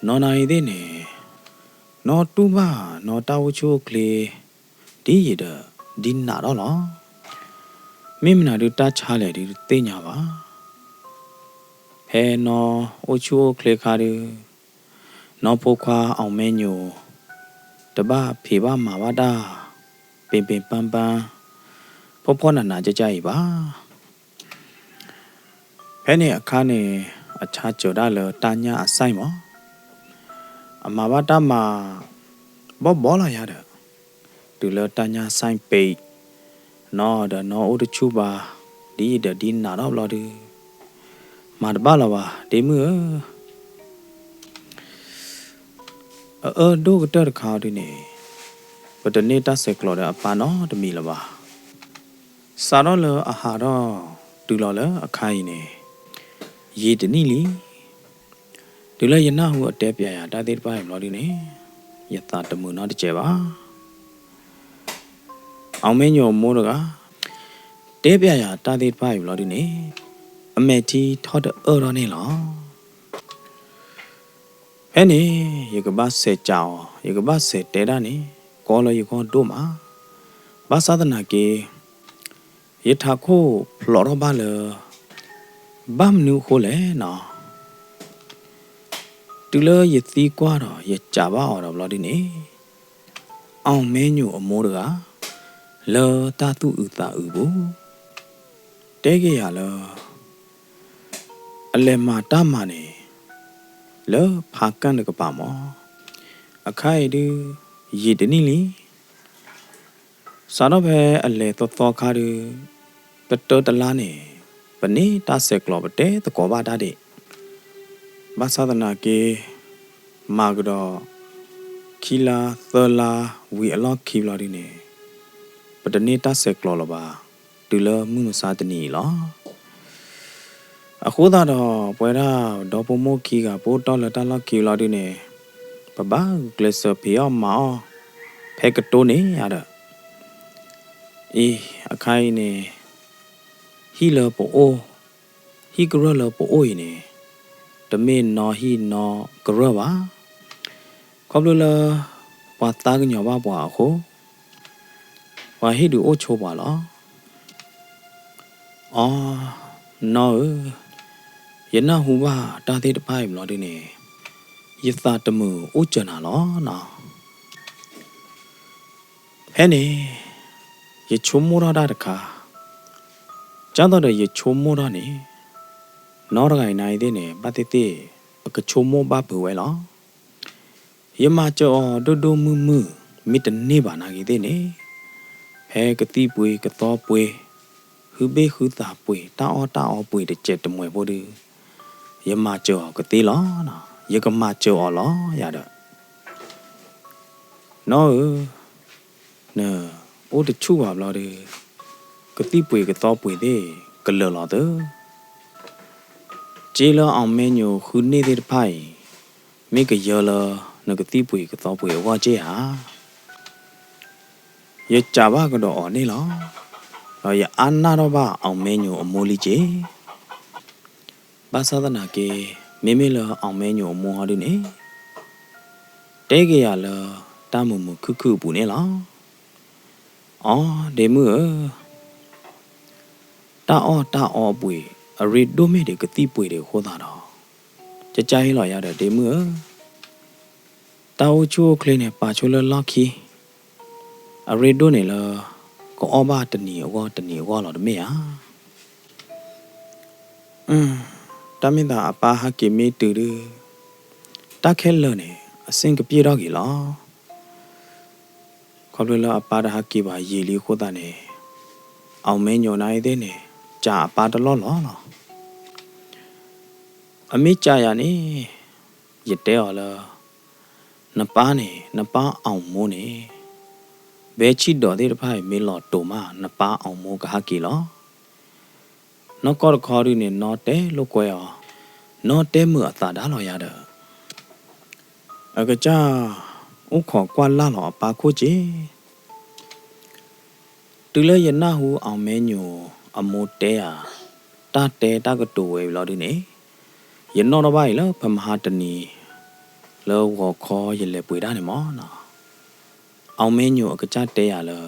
နီၢ်နၤအံၤသ့ၣ်န့ၣ် နီၢ်တူၢ်ဘၣ်နီၢ်တၢ်အိၣ်ဆူၣ်အိၣ်ချ့ ဒ်ယံာ်ဒီးဒ်နးထီၣ်လီၤ. မ့ၢ်မနုၤဒုးတၢ်ဆါလဲၣ်ဒုးတသ့ၣ်ညါဘၣ်. ဖဲနီၢ်အိၣ်ဆူၣ်အိၣ်ချ့ခါဒုး နီၢ်ဖိခွါအောင်မဲညို တဘၣ်ဖံးဘၣ်မၤဘၣ်တၢ် ပ့ပ့ပၢ်ပၢ် ဖှီၣ်ဖှီၣ်နးနးကၠၢ်ကၠၢ်အံၤဘၣ်. ဖဲန့ၣ်အခါန့ၣ် အဆါစၢၤဒၣ်လၢတၢ်ညၣ်အဆိုင်မး, အမၤဘၣ်တၢ်မၤ ဘီၣ်ဘီလီၤယၤဒီး တုၤလၢတၢ်ညၣ်ဆိုင်ပ့ၤ နီၢ်ဒီးနီၢ်အိၣ်တဆူၣ်ဘၣ် ဒ်ယံာ်ဒီးဒ်နးထီၣ်ဘျီဒုး မၤတဘၣ်လၢၤဘၣ် ဒ့မုၣ်ဧၢ. အအၢဒိၣ်ကတၢၢ်တခါအီၤဒုန့ၣ် ပတန့ၢ်တၢ်ဆဲးကျိးဒီးအပၢ်နီတမံၤလၢၤဘၣ်. စးထီၣ်လၢအဟးထီၣ်တုၤလီၤလၢအခါအံၤန့ၣ် ယံာ်တနံၣ်လံ. တုၤလၢယနၢ်ဟူအတဲပၠးယၤတၢ်သ့ၣ်တဖၣ်အံၤဘျီဒုန့ၣ် ယသးတမုာ်နီတစဲးဘၣ်. အောင်မဲညိုအမိၢ်တဂၤ တဲပၠးယၤတၢ်သ့ၣ်တဖၣ်အံၤဘျီဒုန့ၣ် အမဲာ်ထံထီၣ်တအၢၣ်ထီၣ်န့ၣ်လီၤ. ဖဲန့ၣ် ယကဘၣ်စဲးကးအီၤ ယကဘၣ်စဲးတဲဒၣ်န့ၣ် ကီလၢယဂီၢ်ဒိၣ်မး. ဘၣ်ဆၣ်သနာ်က့ ယထးခိၣ်ဖျိးထီၣ်ဘၣ်လၢ ဘၣ်မနုၤအဃိလဲၣ်နီၤ. တုၤလၢယသံကွၢ်ဒီးယစံးဘၣ်အီၤဒီးဘျီဒုန့ၣ် အောင်မဲညိုအမိၢ်တဂၤ လၢတၢ်သူၣ်အုးသးအုးပူၤ တဲက့ၤယၤလၢ အလဲၤမၤတၢ်မၤန့ၣ် လၢဖးကၢၣ်တကပၤမး. အခါအံၤဒု ယံာ်တနံၣ်လံ. စးထီၣ်ဖဲအလဲၤသီသီခါဒု တတၢတလါန့ၣ် ပန့ၢ်တၢ်ဆဲးကျိးပတဲသကိးဘၣ်တၢ်ဒံး. ဘၣ်ဆၣ်သနာ်က့ မၤကဒီး ခံလါသၢလါဝံၤအလီၢ်ခံဘျီဒုန့ၣ် ပတန့ၢ်တၢ်ဆဲးကျိးလၢၤဘၣ် တုၤလၢမုၢ်မဆါတနံၤအံၤလီၤ. အဃိသတးဒီး ပဝဲဒၣ်ဒီဖိမိၢ်ခံဂၤ ပအိၣ်တီၢ်လၢတၢ်လီၢ်ခံဘျီဒုန့ၣ် ပဘၣ်ဂုာ်ကျဲးစၢးဖံးအီၣ်မၤအီၣ် ဖဲကတိၢ်န့ၣ်ဧါဒီး အံၤ အခါအံၤန့ၣ် ဟံၣ်လၢပအိၣ် ဟံၣ်ကရၢၢ်လၢပအိၣ်အံၤန့ၣ် တမ့ၢ်နီၢ်ဟံၣ်နီၢ်ကရၢၢ်ဘၣ်. ခီဖျိလၢ ပှၤသးကညီၤဘၣ်ပှၤအဃိ ပှၤဟ့ၣ်ဒုးအိၣ်ဆိပှၤလီၤ. အီ နီၢ်ဧၢ, ယနၢ်ဟူဘၣ်တၢ်သ့ၣ်တဖၣ်အံၤဘျီဒုန့ၣ် ယသးတမုာ်အိၣ်စၢၤနၤလီၤနီၤ. ဖဲန့ၣ် ယဆိကမိၣ်ထီၣ်တၢ်တခါ, ကၢ်သိးဒီးယဆိကမိၣ်ထီၣ်န့ၣ် နီၢ်တဂၤအံၤနၤအံၤသ့ၣ်န့ၣ် ဘၣ်သ့ၣ်သ့ၣ် အကဆိကမိၣ်ဘၣ်ဖုးဝဲလီၤ. ယမၤစၢၤအီၤဒိၣ်ဒိၣ်မုၢ်မုၢ် မ့ၢ်တန့ၢ်ဘၣ်နာ်က့ၤသ့ၣ်န့ၣ်, ဖဲကသံၣ်ပှ့ၤကသီပှ့ၤ, ဟုဘ့ၣ်ဟုသးပှ့ၤတၢ်အီၣ်တၢ်အီပှ့ၤတစဲးတမှဲၤဖိဒု, ယမၤစၢၤအီၤကသ့လီၤ. ယကမၤစၢၤအီၤလီၤယၤဒီး နီၢ်ဧၢ, နအိၣ်တဆူၣ်ဘၣ်ဘျီဒီး ကသံၣ်ပှ့ၤကသီပှ့ၤသ့ၣ်ကလၢာ်လီၤသၢ. စ့လၢအောင်မဲညိုဃုန့ၢ်သ့ၣ်တဖၣ်အံၤ မ့ၢ်ကယၢလၢန နကသံၣ်ပှ့ၤကသီပှ့ၤအဂီၢ်က့ဧါ. ယစံးဘၣ်ကဒီးအီၤန့ၣ်လီၤ. ဒီးယအါနၢ်ထီၣ်ဘၣ် အောင်မင်းညို အမိၢ်လံက့. ဘၣ်ဆၣ်သနာ်က့ မ့မ့ၢ်လၢ အောင်မင်းညို အမိၢ်ဟီဒုန့ၣ် တဲက့ၤယၤလၢ တၢ်မုာ်မုာ်ခုၣ်ခုၣ်အပူၤန့ၣ်လီၤ. အိ ဒ့မုၣ်ဧၢ, တၢ်အီၣ်တၢ်အီအပှ့ၤ အရ့ဒိၣ်မ့ၢ်ဒံးကသံၣ်ပှ့ၤဒံးအဃိသတးဒီး, ကကၢ်ဟ့ၣ်လီၤယၤဒီးဒ့မုၣ်ဧၢ, တၢ်အိၣ်ဆူၣ်အိၣ်ချ့န့ၣ် ပာ်ဆိလၢလီၢ်ခံ, အရ့ဒိၣ်န့ၣ်လၢ ကအီၣ်ဘၣ်တနံၤအဂီၢ်တနံၤအဂီၢ်လီၤတမ့ၢ်ဧါ. တၢ်မ့ၢ်သးအပၢ်ဟဲက့ၤမ့ၢ်တုၤဒု, တၢ်ခဲလၢာ်န့ၣ် အဆင်ကပျ့ၢ်ထီၣ်က့ၤလီၤ. ခီဖျိလၢအပၢ်တဟဲက့ၤဘၣ်ယံာ်လံအဃိသတးန့ၣ်, အောင်မင်းညို န့ၣ်သ့ၣ်န့ၣ် စံးအပၢ်တလီၢ်လီၢ်လီၤ. အမ့ၢ်စံးယၤန့ၣ်, ယတဲအီၤလၢ နပၢ်န့ၣ် နပၢ်အောင်မိုးန့ၣ်, ဘဲဆံၣ်ဒီးသ့ၣ်တဖၣ်အံၤမ့ၢ်လီၤတိာ်မး နပၢ်အောင်မိုးကဟဲက့ၤလီၤ. နီၢ်ကီၢ်တခီဒုန့ၣ် နီၢ်တဲလိာ်ကွဲအီၤ, နီၢ်တဲမုာ်အသးဒါလီၤယၤဒီး, အကစၢ်အိၣ်ခိးကွၢ်လၢ်လီၤအပၢ်ခိၣ်က့ၤ တုၤလၢယနၢ်ဟူ အောင်မင်းညို အမိၢ်တဲယၤ တၢ်တဲတၢ်ကတိၤဝဲအံၤလီၤဒုန့ၣ်, ယနီၣ်ထီၣ်ဘၣ်အံၤလၢ ဖဲမဟါတနံၤ လၢဂီၤခီယလဲၤပှ့ၤတၢ်န့ၣ်မး, အောင်မင်းညို အကစၢ်တဲယၤလၢ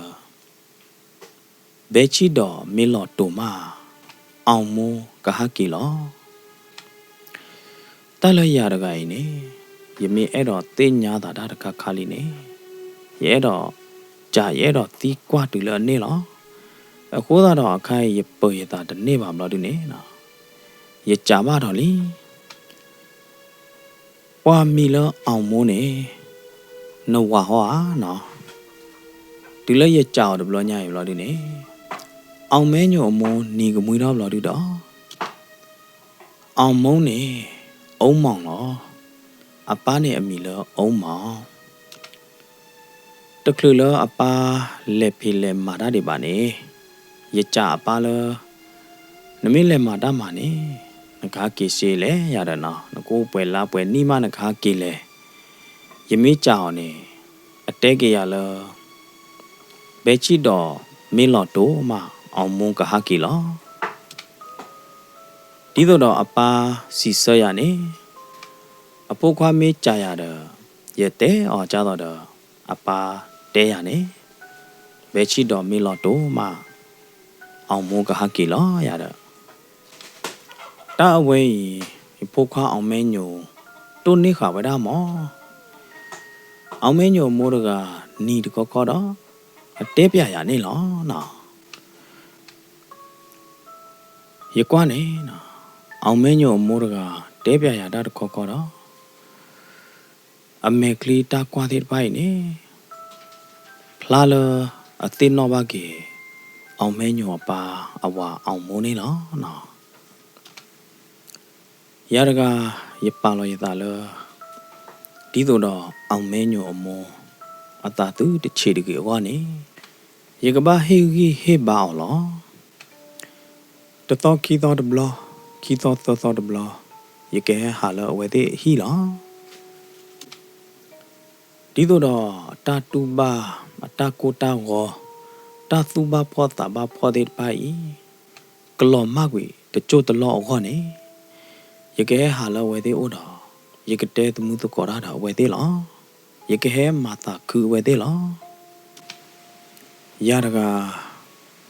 ဘဲဆံၣ်ဒီးမ့ၢ်လီၤတိာ်မး, အောင်မိုးကဟဲက့ၤလီၤ. တၢ်လၢယၤတဂၤအံၤန့ၣ်, ယမ့ၢ်အဲၣ်ဒိးသ့ၣ်ညါသးတၢ်တခါခါလံန့ၣ်, ယအဲၣ်ဒိးစံး ယအဲၣ်ဒိးသံကွၢ်တုၤလၢအန့ၣ်လီၤ. အဃိသတးဒီးအခါအံၤ ယပၢၤယသးတန့ၢ်ဘၣ်ဘျီဒုန့ၣ်, ယစံးဘၣ်ဒီးလံ ပှၢ်မံၤလၢအောင်မိုးန့ၣ် နဝၤဟီဧါနီၤ. တုၤလၢယစံးအီၤတဘျီညါအံၤဘျီဒုန့ၣ်, အောင်မိုး အမိၢ်န့ၣ်ကမှံထီၣ်ဘျီဒုဒီး, အောင်မိုးန့ၣ် အိၣ်မီၢ်လီၤ. အပၢ်န့ၣ်အမံၤလၢအိၣ်မီၢ် တချုးလၢအပၢ်လဲၤဖံးလဲၤမၤတၢ်ဒံးဘၣ်န့ၣ်, ယစံးအပၢ်လၢ နမ့ၢ်လဲၤမၤတၢ်မၤန့ၣ်, နကဟဲက့ၤစ့လဲၣ်ယၤဒီးနီၤ, နကအိၣ်ပှဲၤလါပှဲၤနံၣ်မးနကဟဲက့ၤလဲၣ်. ယမ့ၢ်စံးအီၤန့ၣ်, အတဲက့ၤယၤလၢ ဘဲဆံၣ်ဒီးမ့ၢ်လီၤတိာ်မး အောင်မိုးကဟဲက့ၤလီၤ. ဒ်သိးဒီးအပၢ်စံးဆၢယၤန့ၣ်, အဖိခွါမ့ၢ်စံးယၤဒီး, ယတဲအီၤကသိးဒီး အပၢ်တဲယၤန့ၣ်, ဘဲဆံၣ်ဒီးမ့ၢ်လီၤတိာ်မး အောင်မိုးကဟဲက့ၤလီၤယၤဒီး, တၢ်အဝဲအံၤ ယဖိခွါ အောင်မိုး တိၢ်နီၣ်ဃာ်ဝဲဒၣ်မး, အောင်မိုး အမိၢ်တဂၤ နံၤတခီခီဒီး အတဲပျးယၤန့ၣ်လီၤ. ယကွၢ်န့ၣ်, အောင်မိုး အမိၢ်တဂၤ တဲပျးယၤတၢ်တခီခီဒီး အမဲာ်ချံတၢ်ကွၢ်သ့ၣ်တဖၣ်အံၤန့ၣ် ဖျါလၢအသ့ၣ်နီၣ်ဘၣ်က့ၤ အောင်မိုး အပၢ်အဝၤ အောင်မိုး န့ၣ်လီၤ. ယၤတဂၤ ယပာ်လီၤယသးလၢ ဒ်သိးဒီး အောင်မိုး အမိၢ် အသးသုတဆံးတဂ့ၤအဂီၢ်န့ၣ် ယကဘၣ်ဟ့ၣ်ဂံၢ်ဟ့ၣ်ဘါအီၤလီၤ. တသီခံသီတဘျီ, ခံသီသၢသီတဘျီ, ယကဟဲဟးလၢအဝဲသ့ၣ်အဟံၣ်လီၤ. ဒ်သိးဒီးတၢ်တူၢ်ဘၣ်အတၢ်ကိၢ်တၢ်ဂီၤ, တၢ်သူၣ်ဘၣ်ဖှီၣ်သးဘၣ်ဖှီၣ်သ့ၣ်တဖၣ်အံၤ ကလီၤမၢ်ကွံာ်တစိၢ်တလီၢ်အဂီၢ်န့ၣ်, ယကဟဲဟးလၢအဝဲသ့ၣ်အိၣ်ဒီး ယကတဲသမူသကိးတၢ်ဒီးအဝဲသ့ၣ်လီၤ. ယကဟဲမၤသးခုအဝဲသ့ၣ်လီၤ. ယၤတဂၤ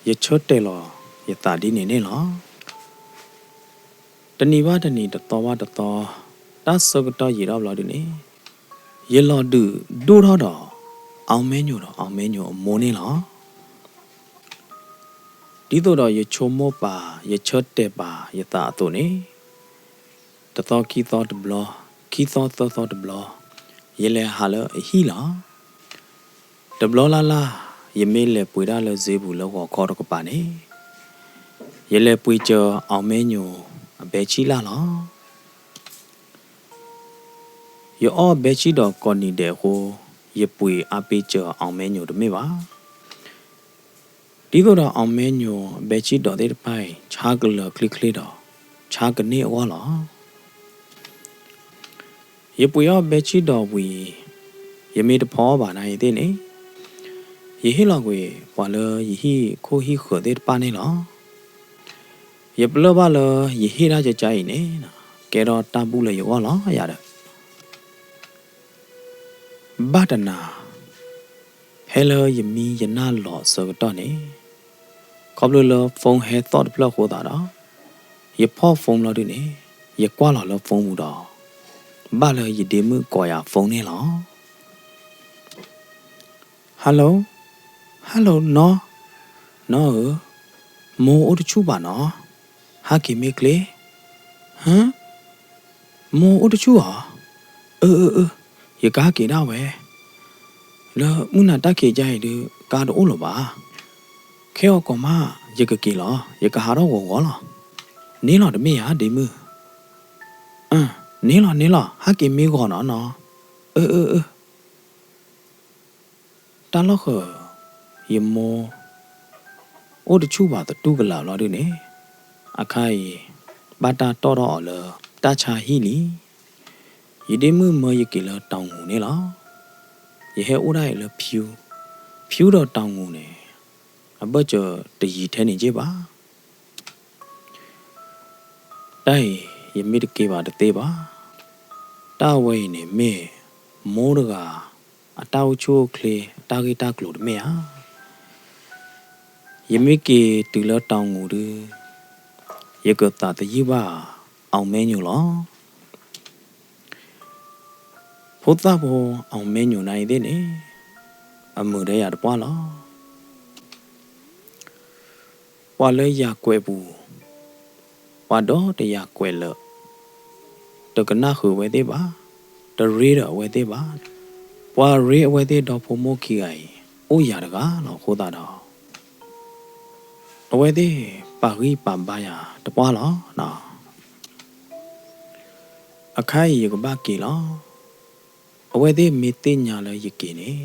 ယဆၢတဲာ်လီၤယသးဒ်န့ၣ်န့ၣ်လီၤ. တနံၤဘၣ်တနံၤ တသီဘၣ်တသီ, တၢ်ဆၢကတီၢ်ယံာ်ထီၣ်ဘျီဒုန့ၣ်, ယလီၤဒုးဒိၣ်ထီၣ်ဒီး အောင်မိုး ဒီး အောင်မိုး အမိၢ် န့ၣ်လီၤ. ဒ်သိးဒီးယဆိကမိၣ်ပာ် ယဆၢတဲာ်ပာ်ယသးအသိးန့ၣ်, တသီခံသီတဘျီ, ခံသီသၢသီတဘျီ, ယလဲၤဟးလၢအဟံၣ်လီၤ. တဘျီလၢ်လၢ် ယမ့ၢ်လဲၤပှ့ၤတၢ်လၢစ့ပူၤလၢဂီၤခီတကပၤန့ၣ်, ယလဲၤပှ့ၤစၢၤ အောင်မိုး အဘဲဆံၣ်လၢ်လီၤ. ယအီၣ်ဘဲဆံၣ်ဒီးကိးနံၤဒဲးအဃိ, ယပှ့ၤအါပ့ၤစၢၤ အောင်မိုး တမ့ၢ်ဘၣ်. ဒ်သိးဒီး အောင်မိုး အဘဲဆံၣ်ဒီးသ့ၣ်တဖၣ်အံၤ ဆါကလၢာ်ချ့ချ့ဒီး ဆါကန့ၢ်အဂီၢ်လီၤ. ယပှ့ၤအီၣ်ဘဲဆံၣ်ဒီးဝံၤ, ယမ့ၢ်တဖီအီၣ်ဘၣ်နၤအံၤသ့ၣ်န့ၣ်, ယဟ့ၣ်လီၤကွံာ်ပှၤလၢယဟံၣ်ခိၣ်ဟံၣ်ဃၢၤသ့ၣ်တဖၣ်န့ၣ်လီၤ. ယပလၢၢ်ဘၣ်လၢယဟ့ၣ်တၢ်ကကါအံၤန့ၣ်, ကဲထီၣ်တၢ်ဘူၣ်လၢယဂီၢ်လီၤယၤဒီး ဘၣ်တနၤ, ဖဲလၢယမံယနၢ်လီၤအဆၢကတီၢ်န့ၣ်, ခီဖျိလၢ phone ဟဲသီၣ်တဖျၢၣ်အဃိသတးဒီး, ယဖီၣ် phone လီၤဒုန့ၣ်, ယကွၢ်လီၤလၢ phone ပူၤဒီး, ဘၣ်လၢယဒ့မုၣ်ကိးယၤ phone န့ၣ်လီၤ. Hello, hello နီၢ်, နီၢ်ဧၢ, မိၢ်အိၣ်တဆူၣ်ဘၣ်နီၢ်, ဟးက့ၤမ့ၢ်ကျ့, ဟၢ, မိၢ်အိၣ်တဆူၣ်ဧါ, အၢ အၢ အၢ, ယကဟးက့ၤဒၣ်ဝဲ, လၢမုၢ်နၤတၢ်ခံးကါအံၤဒုး ကါတအိၣ်လၢၤဘၣ်, ခဲအံၤကီးမး ယကက့ၤလီၤ, ယကဟးထီၣ်ဂီၤဂီၤလီၤ, န့ၢ်လီၤတမ့ၢ်ဧါ ဒ့မုၣ်, အၢ, န့ၢ်လီၤ န့ၢ်လီၤ ဟးက့ၤမ့ၢ်ဂီၤနီၢ်နီၢ်, အၢ အၢ အၢ တၢ်လီၢ်ဃၢၤ, ယမိၢ်အိၣ်တဆူၣ်ဘၣ်သတူၢ်ကလာ်လီၤဒုန့ၣ်, အခါအံၤ ဘၣ်တၢ်တီၣ်ထီၣ်အီၤလၢတၢ်ဆါဟံၣ်လံ. ယဒ့မုၣ်မၢယက့ၤလၢတၢ်ငူၤန့ၣ်လီၤ. ယဟဲအိၣ်ဒၣ်အံၤလၢဖၠူ, ဖၠူဒီးတၢ်ငူၤန့ၣ်, အဘၢၣ်စၢၤတယံၤထဲန့ၣ်က့ၢ်ဘၣ်. တၢ်အံၤ ယမ့ၢ်တက့ၤဘၣ်တသ့ဘၣ်. တၢ်အဝဲအံၤန့ၣ်မ့ၢ် မိၢ်တဂၤ အတၢ်အိၣ်ဆူၣ်အိၣ်ချ့ အတၢ်ဂ့ၢ်တၢ်ကျိၤတမ့ၢ်ဧါ. ယမ့ၢ်က့ၤတုၤလၢတၢ်ငူၤဒု, ယကသးသယုၢ်ဘၣ် အောင်မင်းညို လီၤ. ဖိသၣ်ဖိ အောင်မင်းညို နၤအံၤသ့ၣ်န့ၣ်, အမုာ်ဒီးယၤတပှၢ်လီၤ. ပှၤလၢယၤကွဲးပူၤ, ပှၤဒီတယၤကွဲးလၢာ်, တကနၣ်ဃုာ်အဝဲသ့ၣ်ဘၣ်, တရ့ဒီးအဝဲသ့ၣ်ဘၣ်. ပှၤရ့အဝဲသ့ၣ်ဒီဖိမိၢ်ခံဂၤအံၤ အိၣ်ယၤတဂၤလီၤအဃိသတးဒီး, အဝဲသ့ၣ်ပာ်ဂံၢ်ပာ်ဘါယၤတပှၢ်လီၤ. အခါအံၤယကဘၣ်က့ၤလီၤ. အဝဲသ့ၣ်မ့ၢ်သ့ၣ်ညါလၢယက့ၤန့ၣ်,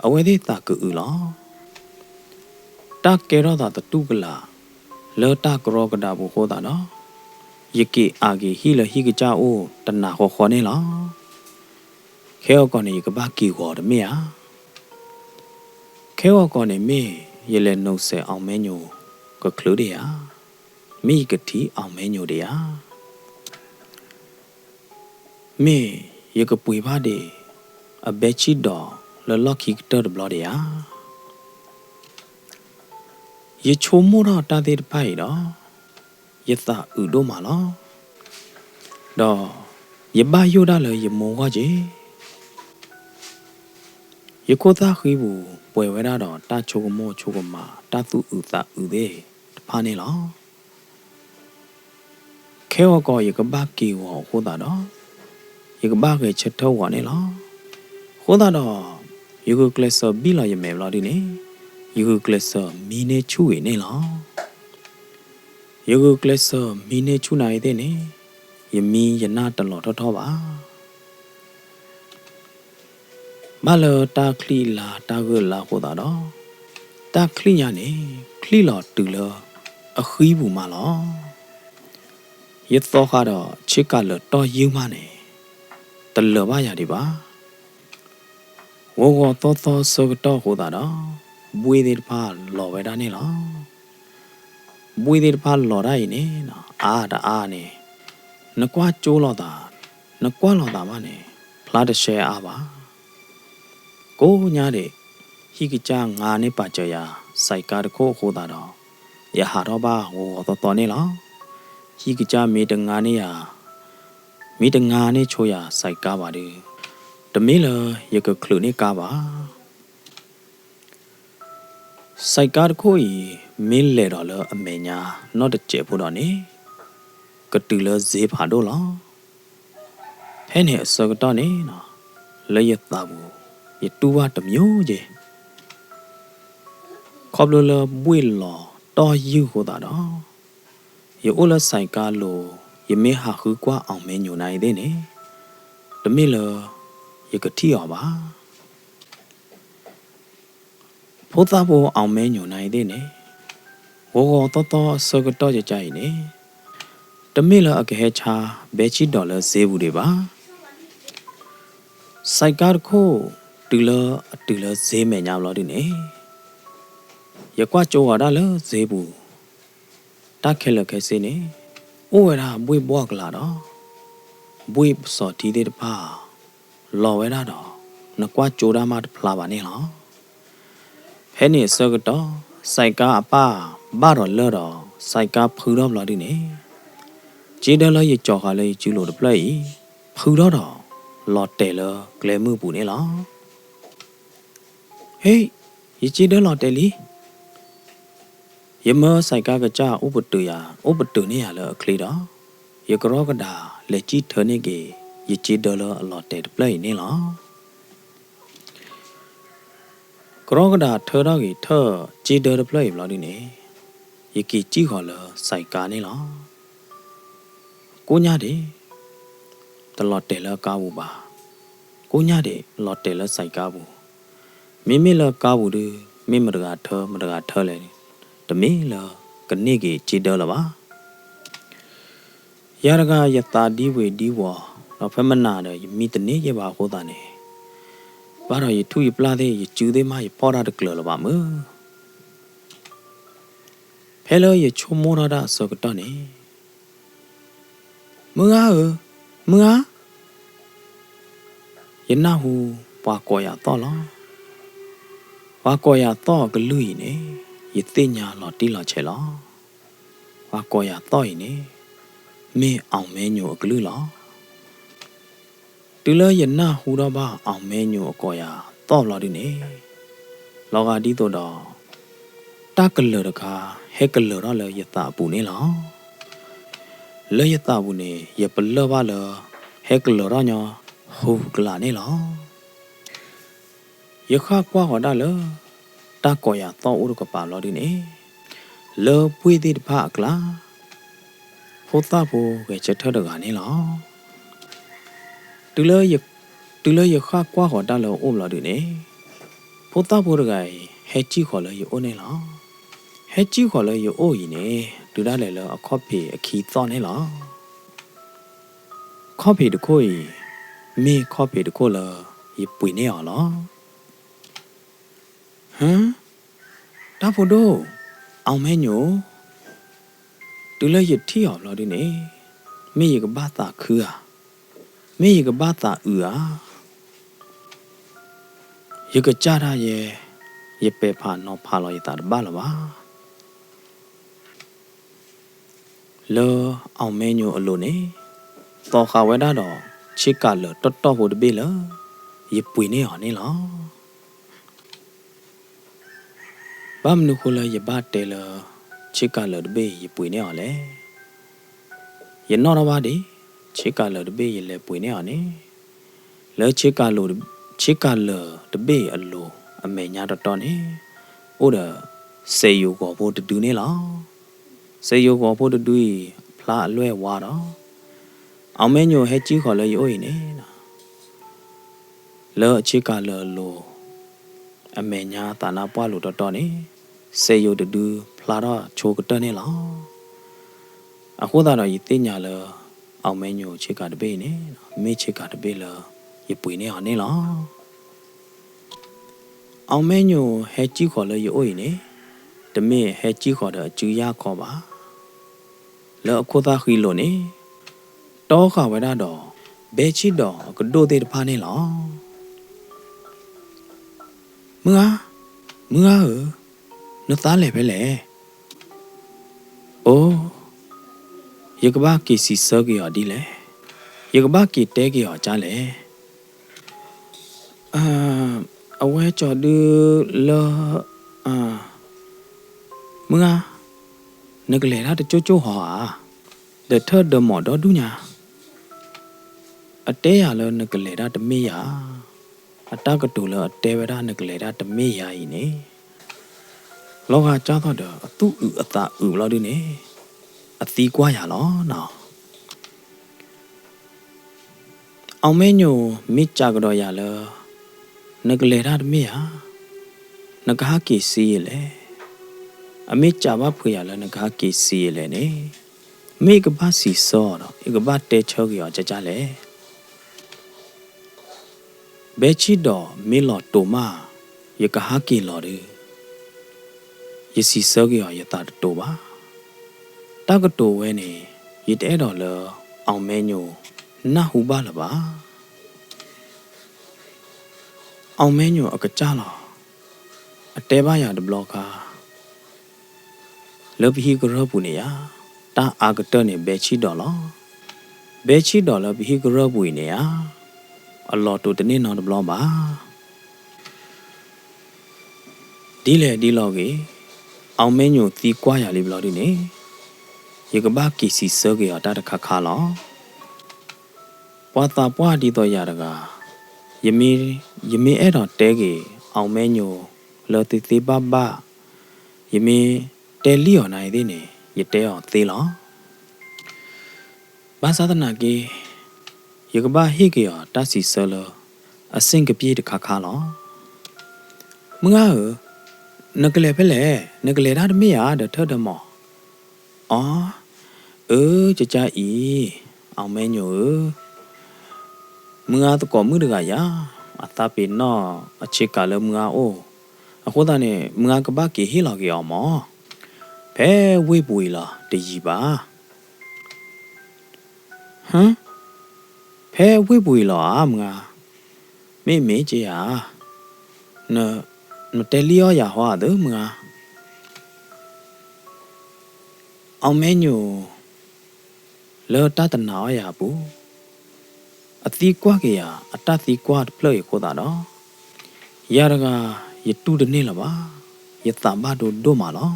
အဝဲသ့ၣ်သးကအုးလီၤ. တၢ်ကဲထီၣ်သးသတူၢ်ကလာ် လၢတၢ်ကရီကဒါပူၤအဃိသတးဒီး, ယက့ၤအးက့ၤဟံၣ်လၢဟံၣ်ကစၢ်အိၣ်တနၤဃီဃီန့ၣ်လီၤ. ခဲဂီၤကီၢ်န့ၣ် ယကဘၣ်က့ၤဂီၤတမ့ၢ်ဧါ. ခဲဂီၤကီၢ်န့ၣ်မ့ၢ် ယလဲၤနိးစဲး အောင်မင်းညို ကချုးဒံးဧါ, မ့ၢ်ယကထံၣ် အောင်မင်းညို ဒံးဧါ. မ့ၢ်ယကပှ့ၤဘၣ်ဒံး အဘဲဆံၣ်ဒီးလၢလီၢ်ခံကတၢၢ်တဘျီဒံးဧါ. ယဆိကမိၣ်ထီၣ်တၢ်သ့ၣ်တဖၣ်အံၤဒီး, ယသးအုးဒိၣ်မးလီၤ. ဒီးယဘၣ်ယိၣ်ဒၣ်လၢယမိၢ်ဂီၢ်က့ၤ. ယခိၣ်သၣ်ဃံပူၤပှဲၤဝဲဒၣ်ဒီးတၢ်ဆိကမိၣ်ဆိကမး တၢ်သူၣ်အုးသးအုးသ့ၣ်တဖၣ်န့ၣ်လီၤ. ခဲဂီၤကီၢ်ယကဘၣ်က့ၤဂီၤအဃိသတးဒီး, ယကဘၣ်ဂဲၤဆၢထၢၣ်ဂီၤန့ၣ်လီၤ. အဃိသတးဒီး, ယဂုာ်ကျဲးစၢးဘံၣ်လီၤယမဲာ်ဘျီဒုန့ၣ်, ယဂုာ်ကျဲးစၢးမံန့ၢ်ဆူၣ်ဂ့ၤန့ၣ်လီၤ. ယဂုာ်ကျဲးစၢးမံန့ၢ်ဆူၣ်နၤအံၤသ့ၣ်န့ၣ်, ယမံယနၢ်တလီၤထီၣ်ထီၣ်ဘၣ်. ဘၣ်လၢတၢ်ချံၣ်လါတၢ်ဂိၢ်လါအဃိသတးဒီး, တၢ်ချံၣ်ညါန့ၣ် ချံၣ်လီၤတုၤလၢအဃံပူၤမးလီၤ. ယသီဃာ်ဒီးဆ့ကၤလၢာ်တီၢ်ယုၢ်မးန့ၣ်, တလၢာ်ဘၣ်ယၤဒံးဘၣ်. ဂီၤဂီၤသီသီဆၢကတီၢ်အဃိသတးဒီး, ဘှ့ၣ်သ့ၣ်တဖၣ်လီၤဝဲဒၣ်န့ၣ်လီၤ. ဘှ့ၣ်သ့ၣ်တဖၣ်လီၤဒၣ်အံၤန့ၣ်, အါတအါန့ၣ်, နကွၢ်ကၠိလိာ်သး, နကွၢ်လိာ်သးမးန့ၣ်, ဖျါတရှဲအါဘၣ်. ကိးညါဒံး, ဟံၣ်ကစၢ်ငါန့ၢ်ပာ်စၢၤယၤ စဲးကါတခိၣ်အဃိသတးဒီး, ယဟးထီၣ်ဘၣ်ဂီၤဂီၤသီသီန့ၣ်လီၤ. ဟံၣ်ကစၢ်မ့ၢ်တငါန့ၢ်ယၤ, မ့ၢ်တငါန့ၢ်ဆိယၤစဲးကါဘၣ်ဒီး, တမ့ၢ်လၢယကချုးန့ၢ်ကါဘၣ်. စဲးကါတခိၣ်အံၤ မ့ၢ်လဲၤဒီးလၢအမဲာ်ညါနီတစဲးဖိဒီးန့ၣ်, ကတုၤလၢစ့ဖးဒိၣ်လီၤ. ဖဲန့ၣ်အဆၢကတီၢ်န့ၣ်, လၢယသးပူၤ, ယတူၢ်ဘၣ်တမံၤက့ၤ ခီဖျိလၢဘှ့ၣ်လီၤတီၢ်ယုၢ်အဃိသတးဒီး, ယအိၣ်လၢစဲးကါလိၤ, ယမ့ၢ်ဟးဃုကွၢ် အောင်မင်းညို နၤအံၤသ့ၣ်န့ၣ်, တမ့ၢ်လၢယကထံၣ်အီၤဘၣ်. ဖိသၣ်ဖိ အောင်မင်းညို နၤအံၤသ့ၣ်န့ၣ်, ဂီၤဂီၤသီသီအဆၢကတီၢ်ကကါအံၤန့ၣ်, တမ့ၢ်လၢအကဟဲဆါဘဲဆံၣ်ဒီးလၢစ့ပူၤဒံးဘၣ်. စဲးကါတခိၣ် တုၤလၢအတုၤလၢစ့မဲာ်ညါဘျီဒုန့ၣ်, ယကွၢ်ကၠိဂီၤဒၣ်လၢစ့ပူၤ, တၢ်ခဲလၢာ်ခဲဆ့န့ၣ် အိၣ်ဝဲဒၣ်ဘှ့ၣ်ဘှီၣ်ကလာ်ဒီး ဘှ့ၣ်ပစီၤထံသ့ၣ်တဖၣ် လီၤဝဲဒၣ်ဒီး နကွၢ်ကၠိတၢ်မးတဖျါဘၣ်န့ၣ်လီၤ. ဖဲန့ၣ်အဆၢကတီၢ် စဲးကါအပၢ်ဘၣ်ဒီးလၢၢ်ဒီး စဲးကါဖုထီၣ်ဘျီဒုန့ၣ်, ကၠ့ဒၢလၢယကၠီၤဃာ်လၢယစုလိၤတဖျၢၣ်အံၤ ဖုထီၣ်ဒီး လီၤတဲာ်လၢကျဲမုၢ်ပူၤန့ၣ်လီၤ. ဟ့, ယကၠ့ဒၢလီၤတဲာ်လံ. ယမၢစဲးကါကစၢ်အိၣ်ပတုာ်ယၤ, အိၣ်ပတုာ်န့ၢ်ယၤလၢအချ့ဒီး, ယကရီကဒးလဲၤစံၣ်ထၢန့ၢ်က့ၤ ယကၠ့ဒၢလၢအလီၤတဲာ်တဖျၢၣ်အံၤန့ၣ်လီၤ. ကရီကဒးထၢထီၣ်က့ၤထၢၣ်ကၠ့ဒၢတဖျၢၣ်အံၤဘျီဒုန့ၣ်, ယက့ၤစံၣ်ဃီၤလၢစဲးကါန့ၣ်လီၤ. ကိညၢ်ဒံး, တလီၤတဲာ်လၢအကါပူၤဘၣ်. ကိညၢ်ဒံး လီၤတဲာ်လၢစဲးကါပူၤ. မ့မ့ၢ်လၢကါပူၤဒု, မ့ၢ်မတဂၤထၢ မတဂၤထၢလဲၣ်, တမ့ၢ်လၢကန့ၢ်က့ၤကၠ့ဒၢလၢၤဘၣ်. ယၤတဂၤယသးဒံဝ့ၤဒံဝီၤ, ဒီးဖဲမနၤဒီးယမံတန့ၢ်ယဲၢ်ဘၣ်အဃိသတးန့ၣ်, ဘၣ်ဒီးယထူၣ်ယပျၢ်သ့ၣ် ယစုသ့ၣ်မး ယဖီၣ်တၢ်တကျၢၤလၢၤဘၣ်မုၢ်. ဖဲလၢယဆိကမိၣ်ထီၣ်တၢ်အဆၢကတီၢ်န့ၣ်, မုၢ်ဂၤဧၢ, မုၢ်ဂၤ, ယနၢ်ဟူပှၤကိးယၤသီၣ်လီၤ. ပှၤကိးယၤသီၣ်အကလုၢ်အံၤန့ၣ်, ယသ့ၣ်ညါလီၤတံၢ်လီၤဆဲးလီၤ. ပှၤကိးယၤသီၣ်အံၤန့ၣ်, မ့ၢ်အောင်မဲညိုအကလုၢ်လီၤ. တုၤလၢယနၢ်ဟူထီၣ်ဘၣ်အောင်မဲညိုအကိးယၤသီၣ်ဘျီဒုန့ၣ်, လီၤဂာ်ဒ်သိးဒီး တၢ်ကလၢာ်တခါ ဟဲကလၢာ်ထီၣ်လၢယသးအပူၤန့ၣ်လီၤ. လၢယသးပူၤန့ၣ် ယပလၢၢ်ဘၣ်လၢ ဟဲကလၢာ်ထီၣ်ညီ ဟူးကလာ်န့ၣ်လီၤ. ယဃၣ်ကွၢ်ဃီၤဒၣ်လၢ တၢ်ကိးယၤသီၣ်အိၣ်တကပၤဘျီဒုန့ၣ်, လၢဘှ့ၣ်သ့ၣ်တဖၣ်အကျါ ဖိသၣ်ဖိဂဲၤဆၢထၢၣ်တဂၤန့ၣ်လီၤ. တုၤလၢယဃၣ်ကွၢ်ဃီၤတၢ်လၢအအိၣ်ဘျီဒုန့ၣ်, ဖိသၣ်ဖိတဂၤအံၤ ဟဲစံၣ်ဃီၤလၢယအိၣ်န့ၣ်လီၤ. ဟဲစံၣ်ဃီၤလၢယအိၣ်အံၤန့ၣ် တုၤဒၣ်လဲာ်လၢအခီၣ်ဖံးအခံသီၣ်န့ၣ်လီၤ. ခီၣ်ဖံးတခိၣ်အံၤ မ့ၢ်ခီၣ်ဖံးတခိၣ်လၢယပှ့ၤန့ၢ်အီၤလီၤ. ဟၢ, တၢ်ဖိဒိၣ်, အောင်မဲညို, တုၤလၢယထံၣ်အီၤဘျီဒုန့ၣ်, မ့ၢ်ယကဘၣ်သးခုဧါ, မ့ၢ်ယကဘၣ်သးအုးဧါ. ယကစၢ်တၢ်ယဲ, ယပဲာ်ဖးနီၤဖးလီၤယသးတဘၣ်လၢၤဘၣ်. လၢအောင်မဲညိုအလိၤန့ၣ်, သီဃာ်ဝဲဒၣ်ဒီး ဆ့ကၤလၢာ်တီၢ်တီၢ်ဖိတဘ့ၣ်လၢ ယပှ့ၤန့ၢ်အီၤန့ၣ်လီၤ. ဘၣ်မနုၤဃိလၢယဘၣ်တဲလၢ ဆ့ကၤလၢာ်တဘ့ၣ်အံၤ ယပှ့ၤန့ၢ်အီၤလဲၣ်. ယနီၣ်ထီၣ်ဘၣ်ဒံး ဆ့ကၤလၢာ်တဘ့ၣ်ယလဲၤပှ့ၤန့ၢ်အီၤန့ၣ်, လၢ ဆ့ကၤလၢာ်တဘ့ၣ်အလိၤ အမဲာ်ညါတီတီန့ၣ် အိၣ်ဒီး စဲးယိၤဂီၤဖိတဒုန့ၣ်လီၤ. စဲးယိၤဂီၤဖိတဒုအံၤ ဖျါအလွဲၢ်ဝါဒီး အောင်မဲညို ဟဲစံၣ်ဃီၤလၢယအိၣ်အံၤန့ၣ် လၢအဆ့ကၤလၢာ်အလိၤ အမဲာ်ညါသးနါပှၢ်လိၤတီတီန့ၣ် စဲးယိၤတဒုဖျါထီၣ်ဆိကတၢၢ်န့ၣ်လီၤ. အဃိသတးဒီးယသ့ၣ်ညါလၢ အောင်မဲညို ဆ့ကၤတဘ့ၣ်အံၤန့ၣ် မ့ၢ်ဆ့ကၤတဘ့ၣ်လၢယပှ့ၤန့ၢ်အီၤန့ၣ်လီၤ. အောင်မဲညို ဟဲစံၣ်ဃီၤလၢယအိၣ်အံၤန့ၣ် တမ့ၢ်ဟဲစံၣ်ဃီၤဒီးအစုယၢ်ခီဘၣ်. လၢအခိၣ်သၣ်ဃံလိၤန့ၣ် တီဃာ်ဝဲဒၣ်ဒီး ဘဲဆံၣ်ဒီးအကဒိၣ်သ့ၣ်တဖၣ်န့ၣ်လီၤ. မုၢ်ဂၤ, မုၢ်ဂၤဧၢ, နသးလဲၤဖဲလဲၣ်. အိ, ယကဘၣ်က့ၤစံးဆၢက့ၤအီၤဒ်လဲၣ်. ယကဘၣ်က့ၤတဲက့ၤအီၤဒ်လဲၣ်. အဝဲကၠီၤဒုလၢ, မုၢ်ဂၤ, နကလဲၤတၢ်တကၠိၣ်ကၠိၣ်ဟီဧါ, ဒီးထၢၣ်ဒီးမီၣ်ဒီဒူၣ်ညါ. အတဲယၤလၢနကလဲၤတၢ်တမ့ၢ်ယၤ, အတၢ်ကတိၤလၢအတဲဝဲဒၣ်နကလဲၤတၢ်တမ့ၢ်ယၤအံၤန့ၣ်, လီၤဂာ်ကၢ်သိးဒီးအသူၣ်အုးအသးအုးဘျီဒုန့ၣ်, အသံကွၢ်ယၤလီၤ. အောင်မဲညို မ့ၢ်စံးကဒီးယၤလၢ နကလဲၤတၢ်တမ့ၢ်ဧါ, နကဟးက့ၤစံးယဲလဲၣ်. အမ့ၢ်စံးဘၣ်ဖှဲးယၤလၢနကဟးက့ၤစံးယဲလဲၣ်န့ၣ်, မ့ၢ်ယကဘၣ်စံးဆၢအီၤဒီး ယကဘၣ်တဲဆၢက့ၤအီၤကၢ်ကၢ်လဲၣ်. ဘဲဆံၣ်ဒီးမ့ၢ်လီၤတိာ်မး, ယကဟးက့ၤလီၤဒုး, ယစံးဆၢက့ၤအီၤယသးတတိာ်ဘၣ်. တၢ်ကတိၤဝဲန့ၣ် ယတအဲၣ်ဒိးလၢ အောင်မဲညို နၢ်ဟူဘၣ်လၢၤဘၣ်. အောင်မဲညို အကစၢ်လီၤ. အတဲဘၣ်ယၤတဘျီခါ လၢပဟံၣ်ကရၢၢ်ပူၤန့ၣ်ဧါ, တၢ်အါကတၢၢ်န့ၣ် ဘဲဆံၣ်ဒီးလီၤ. ဘဲဆံၣ်ဒီးလၢပဟံၣ်ကရၢၢ်ပူၤအံၤန့ၣ်ဧါ, အလီၤတိာ်တန့ၢ်နီတဘျီဘၣ်. ဒ်လဲၣ်ဒ်လဲၣ်ဂ့ၤ, အောင်မဲညို သံကွၢ်ယၤလံဘျီဒုန့ၣ်, ယကဘၣ်က့ၤစံးဆၢက့ၤအီၤတၢ်တခါခါလီၤ. ပှၤသးပှၢ်ဒ်သိးယၤတဂၤ, ယမ့ၢ်အဲၣ်ဒိးတဲက့ၤ အောင်မဲညို လၢသ့သ့ဘၣ်ဘၣ်, ယမ့ၢ်တဲလံအီၤနၤအံၤသ့ၣ်န့ၣ် ယတဲအီၤသ့လီၤ. ဘၣ်ဆၣ်သနာ်က့ ယကဘၣ်ဟ့ၣ်က့ၤအီၤတၢ်စံးဆၢလၢ အဆင့်ကပျ့ၢ်တခါခါလီၤ. မုၢ်ဂၤဧၢ, နကလဲၤဖဲလဲၣ်, နကလဲၤတၢ်တမ့ၢ်ဧါ ဒီးထၢၣ်ဒီးမီၤ. အီ, အၢ, ကကၢ်အံၤ, အောင်မဲညို ဧၢ, မုၢ်ဂၤသကိးမုၣ်တဂၤယၤ, အသးပ့ၤနီၣ်အဆ့ကၤလၢမုၢ်ဂၤအိၣ်, အဃိသတးန့ၣ် မုၢ်ဂၤကဘၣ်က့ၤဟ့ၣ်လီၤက့ၤအီၤမီၤ, ဖဲဝ့ၢ်ပူၤအံၤလီၤ တယံာ်ဘၣ်. ဟၢ, ဖဲဝ့ၢ်ပူၤအံၤလီၤဧါ မုၢ်ဂၤ, မ့ၢ်မ့ၢ်က့ယၤ, နတဲလံအီၣ်ယၤဟီဧါသၢ မုၢ်ဂၤ. အောင်မဲညို လၢတၢ်တနာ်အီၣ်ယၤအပူၤ, အသံကွၢ်က့ၤယၤ အတၢ်သံကွၢ်တဖျၢၣ်အံၤအဃိသတးဒီး, ယၤတဂၤ ယတူၢ်တန့ၢ်လၢၤဘၣ်, ယသးဘၣ်ဒိဒိၣ်မးလီၤ.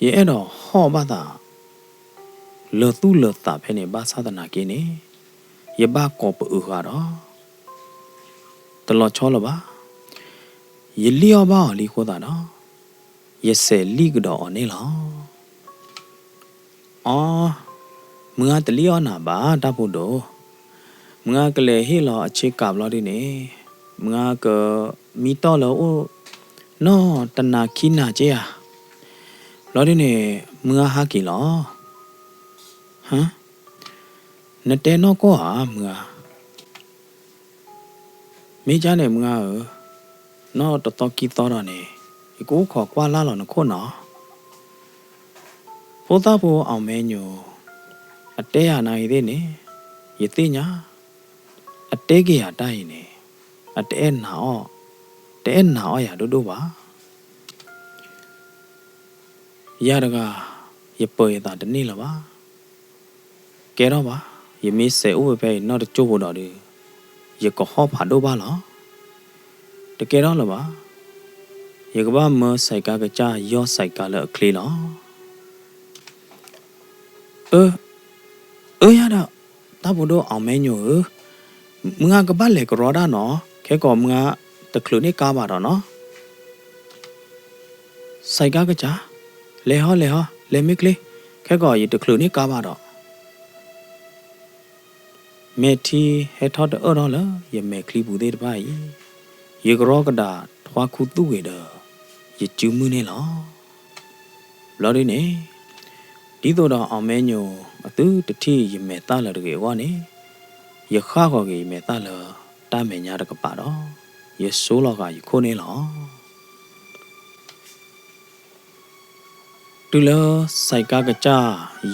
ယအဲၣ်ဒိးဟီၣ်ဘၣ်သး လၢာ်သူၣ်လၢာ်သးဖဲန့ၣ် ဘၣ်ဆၣ်သနာ်က့န့ၣ်, ယဘၣ်ကိးပအုးဃာ်ဒီး တလီၤဆီလၢၤဘၣ်. ယလံၣ်အီၣ်ဘၣ်အီၤလံအဃိသတးဒီး, ယစဲးလံၣ်ကဒီးအီၤန့ၣ်လီၤ. အီ, မုၢ်ဂၤတလံၣ်အီၣ်နၤဘၣ် တၢ်ဖိဒိၣ်, မုၢ်ဂၤကလဲၤဟ့ၣ်လီၤအဆ့ကၤဘျီဒုန့ၣ်, မုၢ်ဂၤကမံတီၢ်လၢအိၣ် နီၢ်တနၤခံနၤက့ဧါ. ဘျီဒုန့ၣ် မုၢ်ဂၤဟးက့ၤလီၤ. ဟ, နတဲနီၢ်ကီၢ်ဧါ မုၢ်ဂၤ. မ့ၢ်ကၢ်န့ၣ် မုၢ်ဂၤဧၢ, နီၢ်တသီခံသီဒီးန့ၣ် ယကအိၣ်ခိးကွၢ်လၢ်လီၤနခိၣ်နီၤ. ဖိသၣ်ဖိအောင်မဲညို အတဲယၤနၤအံၤသ့ၣ်န့ၣ် ယသ့ၣ်ညါ, အတဲက့ၤယၤတၢ်အံၤန့ၣ် အတအဲၣ်နာ်အီၣ်, တအဲၣ်နာ်အီၣ်ယၤဒိၣ်ဒိၣ်ဘၣ်. ယၤတဂၤ ယပၢၤယသးတန့ၢ်လၢၤဘၣ်. ကဲထီၣ်ဘၣ်, ယမ့ၢ်စဲးအိၣ်ဝဲဖဲအံၤနီၢ်တကၠိၢ်ဖိဒီးဒုး, ယကဟီၣ်ဖးဒိၣ်ဘၣ်လီၤ. တကဲထီၣ်လၢၤဘၣ်, ယကဘၣ်မၢစဲးကါကစၢ်ယီၢ်စဲးကါလၢအချ့လီၤ. အၢ, အၢယၤဒီး, တၢ်ဖိဒိၣ်အောင်မဲညိုဧၢ, မုၢ်ဂၤကဘၣ်လဲၤကရီတၢ်နီၤ, ခဲကိးမုၢ်ဂၤတချုးန့ၢ်ကါဘၣ်ဒီးနီၤ. စဲးကါကစၢ်, လဲၤဟီလဲၤဟီ, လဲၤမ့ၢ်ချ့, ခဲကိးယတချုးန့ၢ်ကါဘၣ်ဒီး. မဲာ်ထံဟဲထီၣ်တအၢၣ်ထီၣ်လၢယမဲာ်ချံပူၤသ့ၣ်တဖၣ်အံၤ, ယကရီကဒးထွါခူသူၣ်ဂ့ၤဒီး ယစုမုၢ်န့ၣ်လီၤ. ဘျီဒ်န့ၣ်, ဒ်သိးဒီးအောင်မဲညိုအသုတထံၣ်ယမဲာ်သၣ်လၢၤတဂ့ၤအဂီၢ်န့ၣ်, ယဃၣ်ဃီၤက့ၤယမဲာ်သၣ်လၢတၢ်မဲာ်ညါတကပၤဒီး ယဆိလီၤဃာ်ယခိၣ်န့ၣ်လီၤ. တုၤလၢစဲးကါကစၢ်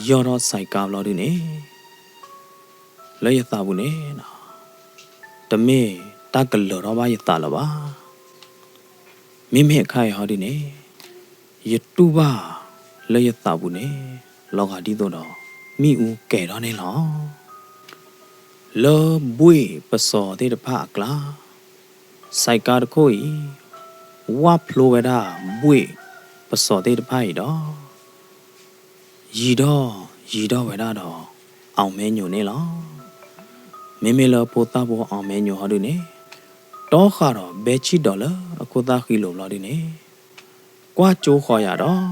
ယီၢ်ထီၣ်စဲးကါဘျီဒ်န့ၣ်, လၢယသးပူၤန့ၣ်, တမ့ၢ်တၢ်ကလၢၤထီၣ်ဘၣ်ယသးလၢၤဘၣ်. မ့မ့ၢ်အခါအံၤဟီဒ်န့ၣ်, ယတူၢ်ဘၣ်လၢယသးပူၤန့ၣ်, လီၤဂာ်ဒ်သိးဒီး မ့ၣ်အူကဲၤထီၣ်န့ၣ်လီၤ. လၢဘှ့ၣ်ပစီၤသ့ၣ်တဖၣ်အကျါ, စဲးကါတခိၣ်အံၤ ဝၢ်ဖျိဝဲဒၣ်ဘှ့ၣ်ပစီၤသ့ၣ်တဖၣ်အံၤဒီး ယံၤဒီးယံၤဒီးဝဲဒၣ်ဒီး အောင်မဲညိုန့ၣ်လီၤ. မ့မ့ၢ်လၢဖိသၣ်ဖိအောင်မဲညိုဟီဒ်န့ၣ်, တီဃာ်ဒီးဘဲဆံၣ်ဒီးလၢအခိၣ်သၣ်ဃံလိာ်ဘျီဒ်န့ၣ်, ကွၢ်ကၠိဃီၤယၤဒီး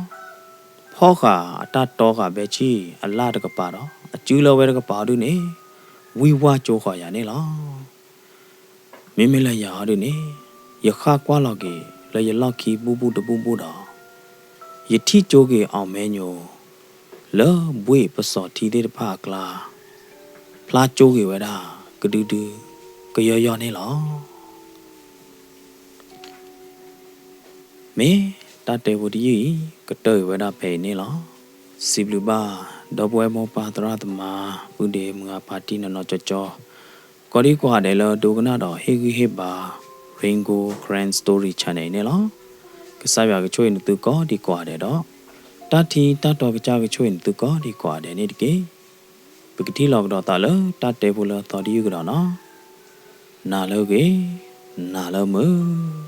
ဖီၣ်ဃာ်အတၢ်တီဃာ်ဘဲဆံၣ်အလၣ်တကပၤဒီး အစုလၢဝဲတကပၤဟီဒ်န့ၣ်, ဝံၢ်ဝၢ်ကၠိဃီၤယၤန့ၣ်လီၤ. မ့မ့ၢ်လၢယၤဟီဒ်န့ၣ်, ယဃၣ်ကွၢ်လီၤက့ၤလၢယလီၢ်ခံဘူၣ်ဘူၣ်တဘူၣ်ဘူၣ်ဒီး, ယထံၣ်ကၠိက့ၤအောင်မဲညို လၢဘှ့ၣ်ပစီၤထံသ့ၣ်တဖၣ်အကျါ, ဖျါကၠိက့ၤဝဲဒၣ်ကဒုဒု, ကယီယီန့ၣ်လီၤ. မ့ၢ်တၢ်တဲဖိတယုၢ်အံၤ ကတၢၢ်အံၤဝဲဒၣ်ဖဲအံၤန့ၣ်လီၤ. စံးဘျုးဘၣ် ဒီပုၢ်ဝဲၢ်မိၢ်ပၢ်သရၣ်သမါ ပုၢ်ဒ့မုၣ်အပၢ်တံၢ်နီၢ်နီၢ်ကၠီကၠီ ကိးဒံကိးဂၤဒဲးလၢဒိကနၣ်ဒီးဟ့ၣ်ဂံၢ်ဟ့ၣ်ဘါ Rain Gold Karen Story Channel အံၤန့ၣ်လီၤ. ကစၢ်ယွၤကဆိၣ်ဂ့ၤနသုကိးဒံကိးဂၤဒဲးဒီး တၢ်ထံတၢ်တီကစၢ်ကဆိၣ်ဂ့ၤနသုကိးဒံကိးဂၤဒဲးန့ၣ်တက့ၢ်. ပကထံၣ်လိာ်ကဒီးသးလၢတၢ်တဲဖိလၢအသီတယုၢ်ကဒီးနီၤ. နၤလၢအဂ့ၤ, နၤလၢမုာ်.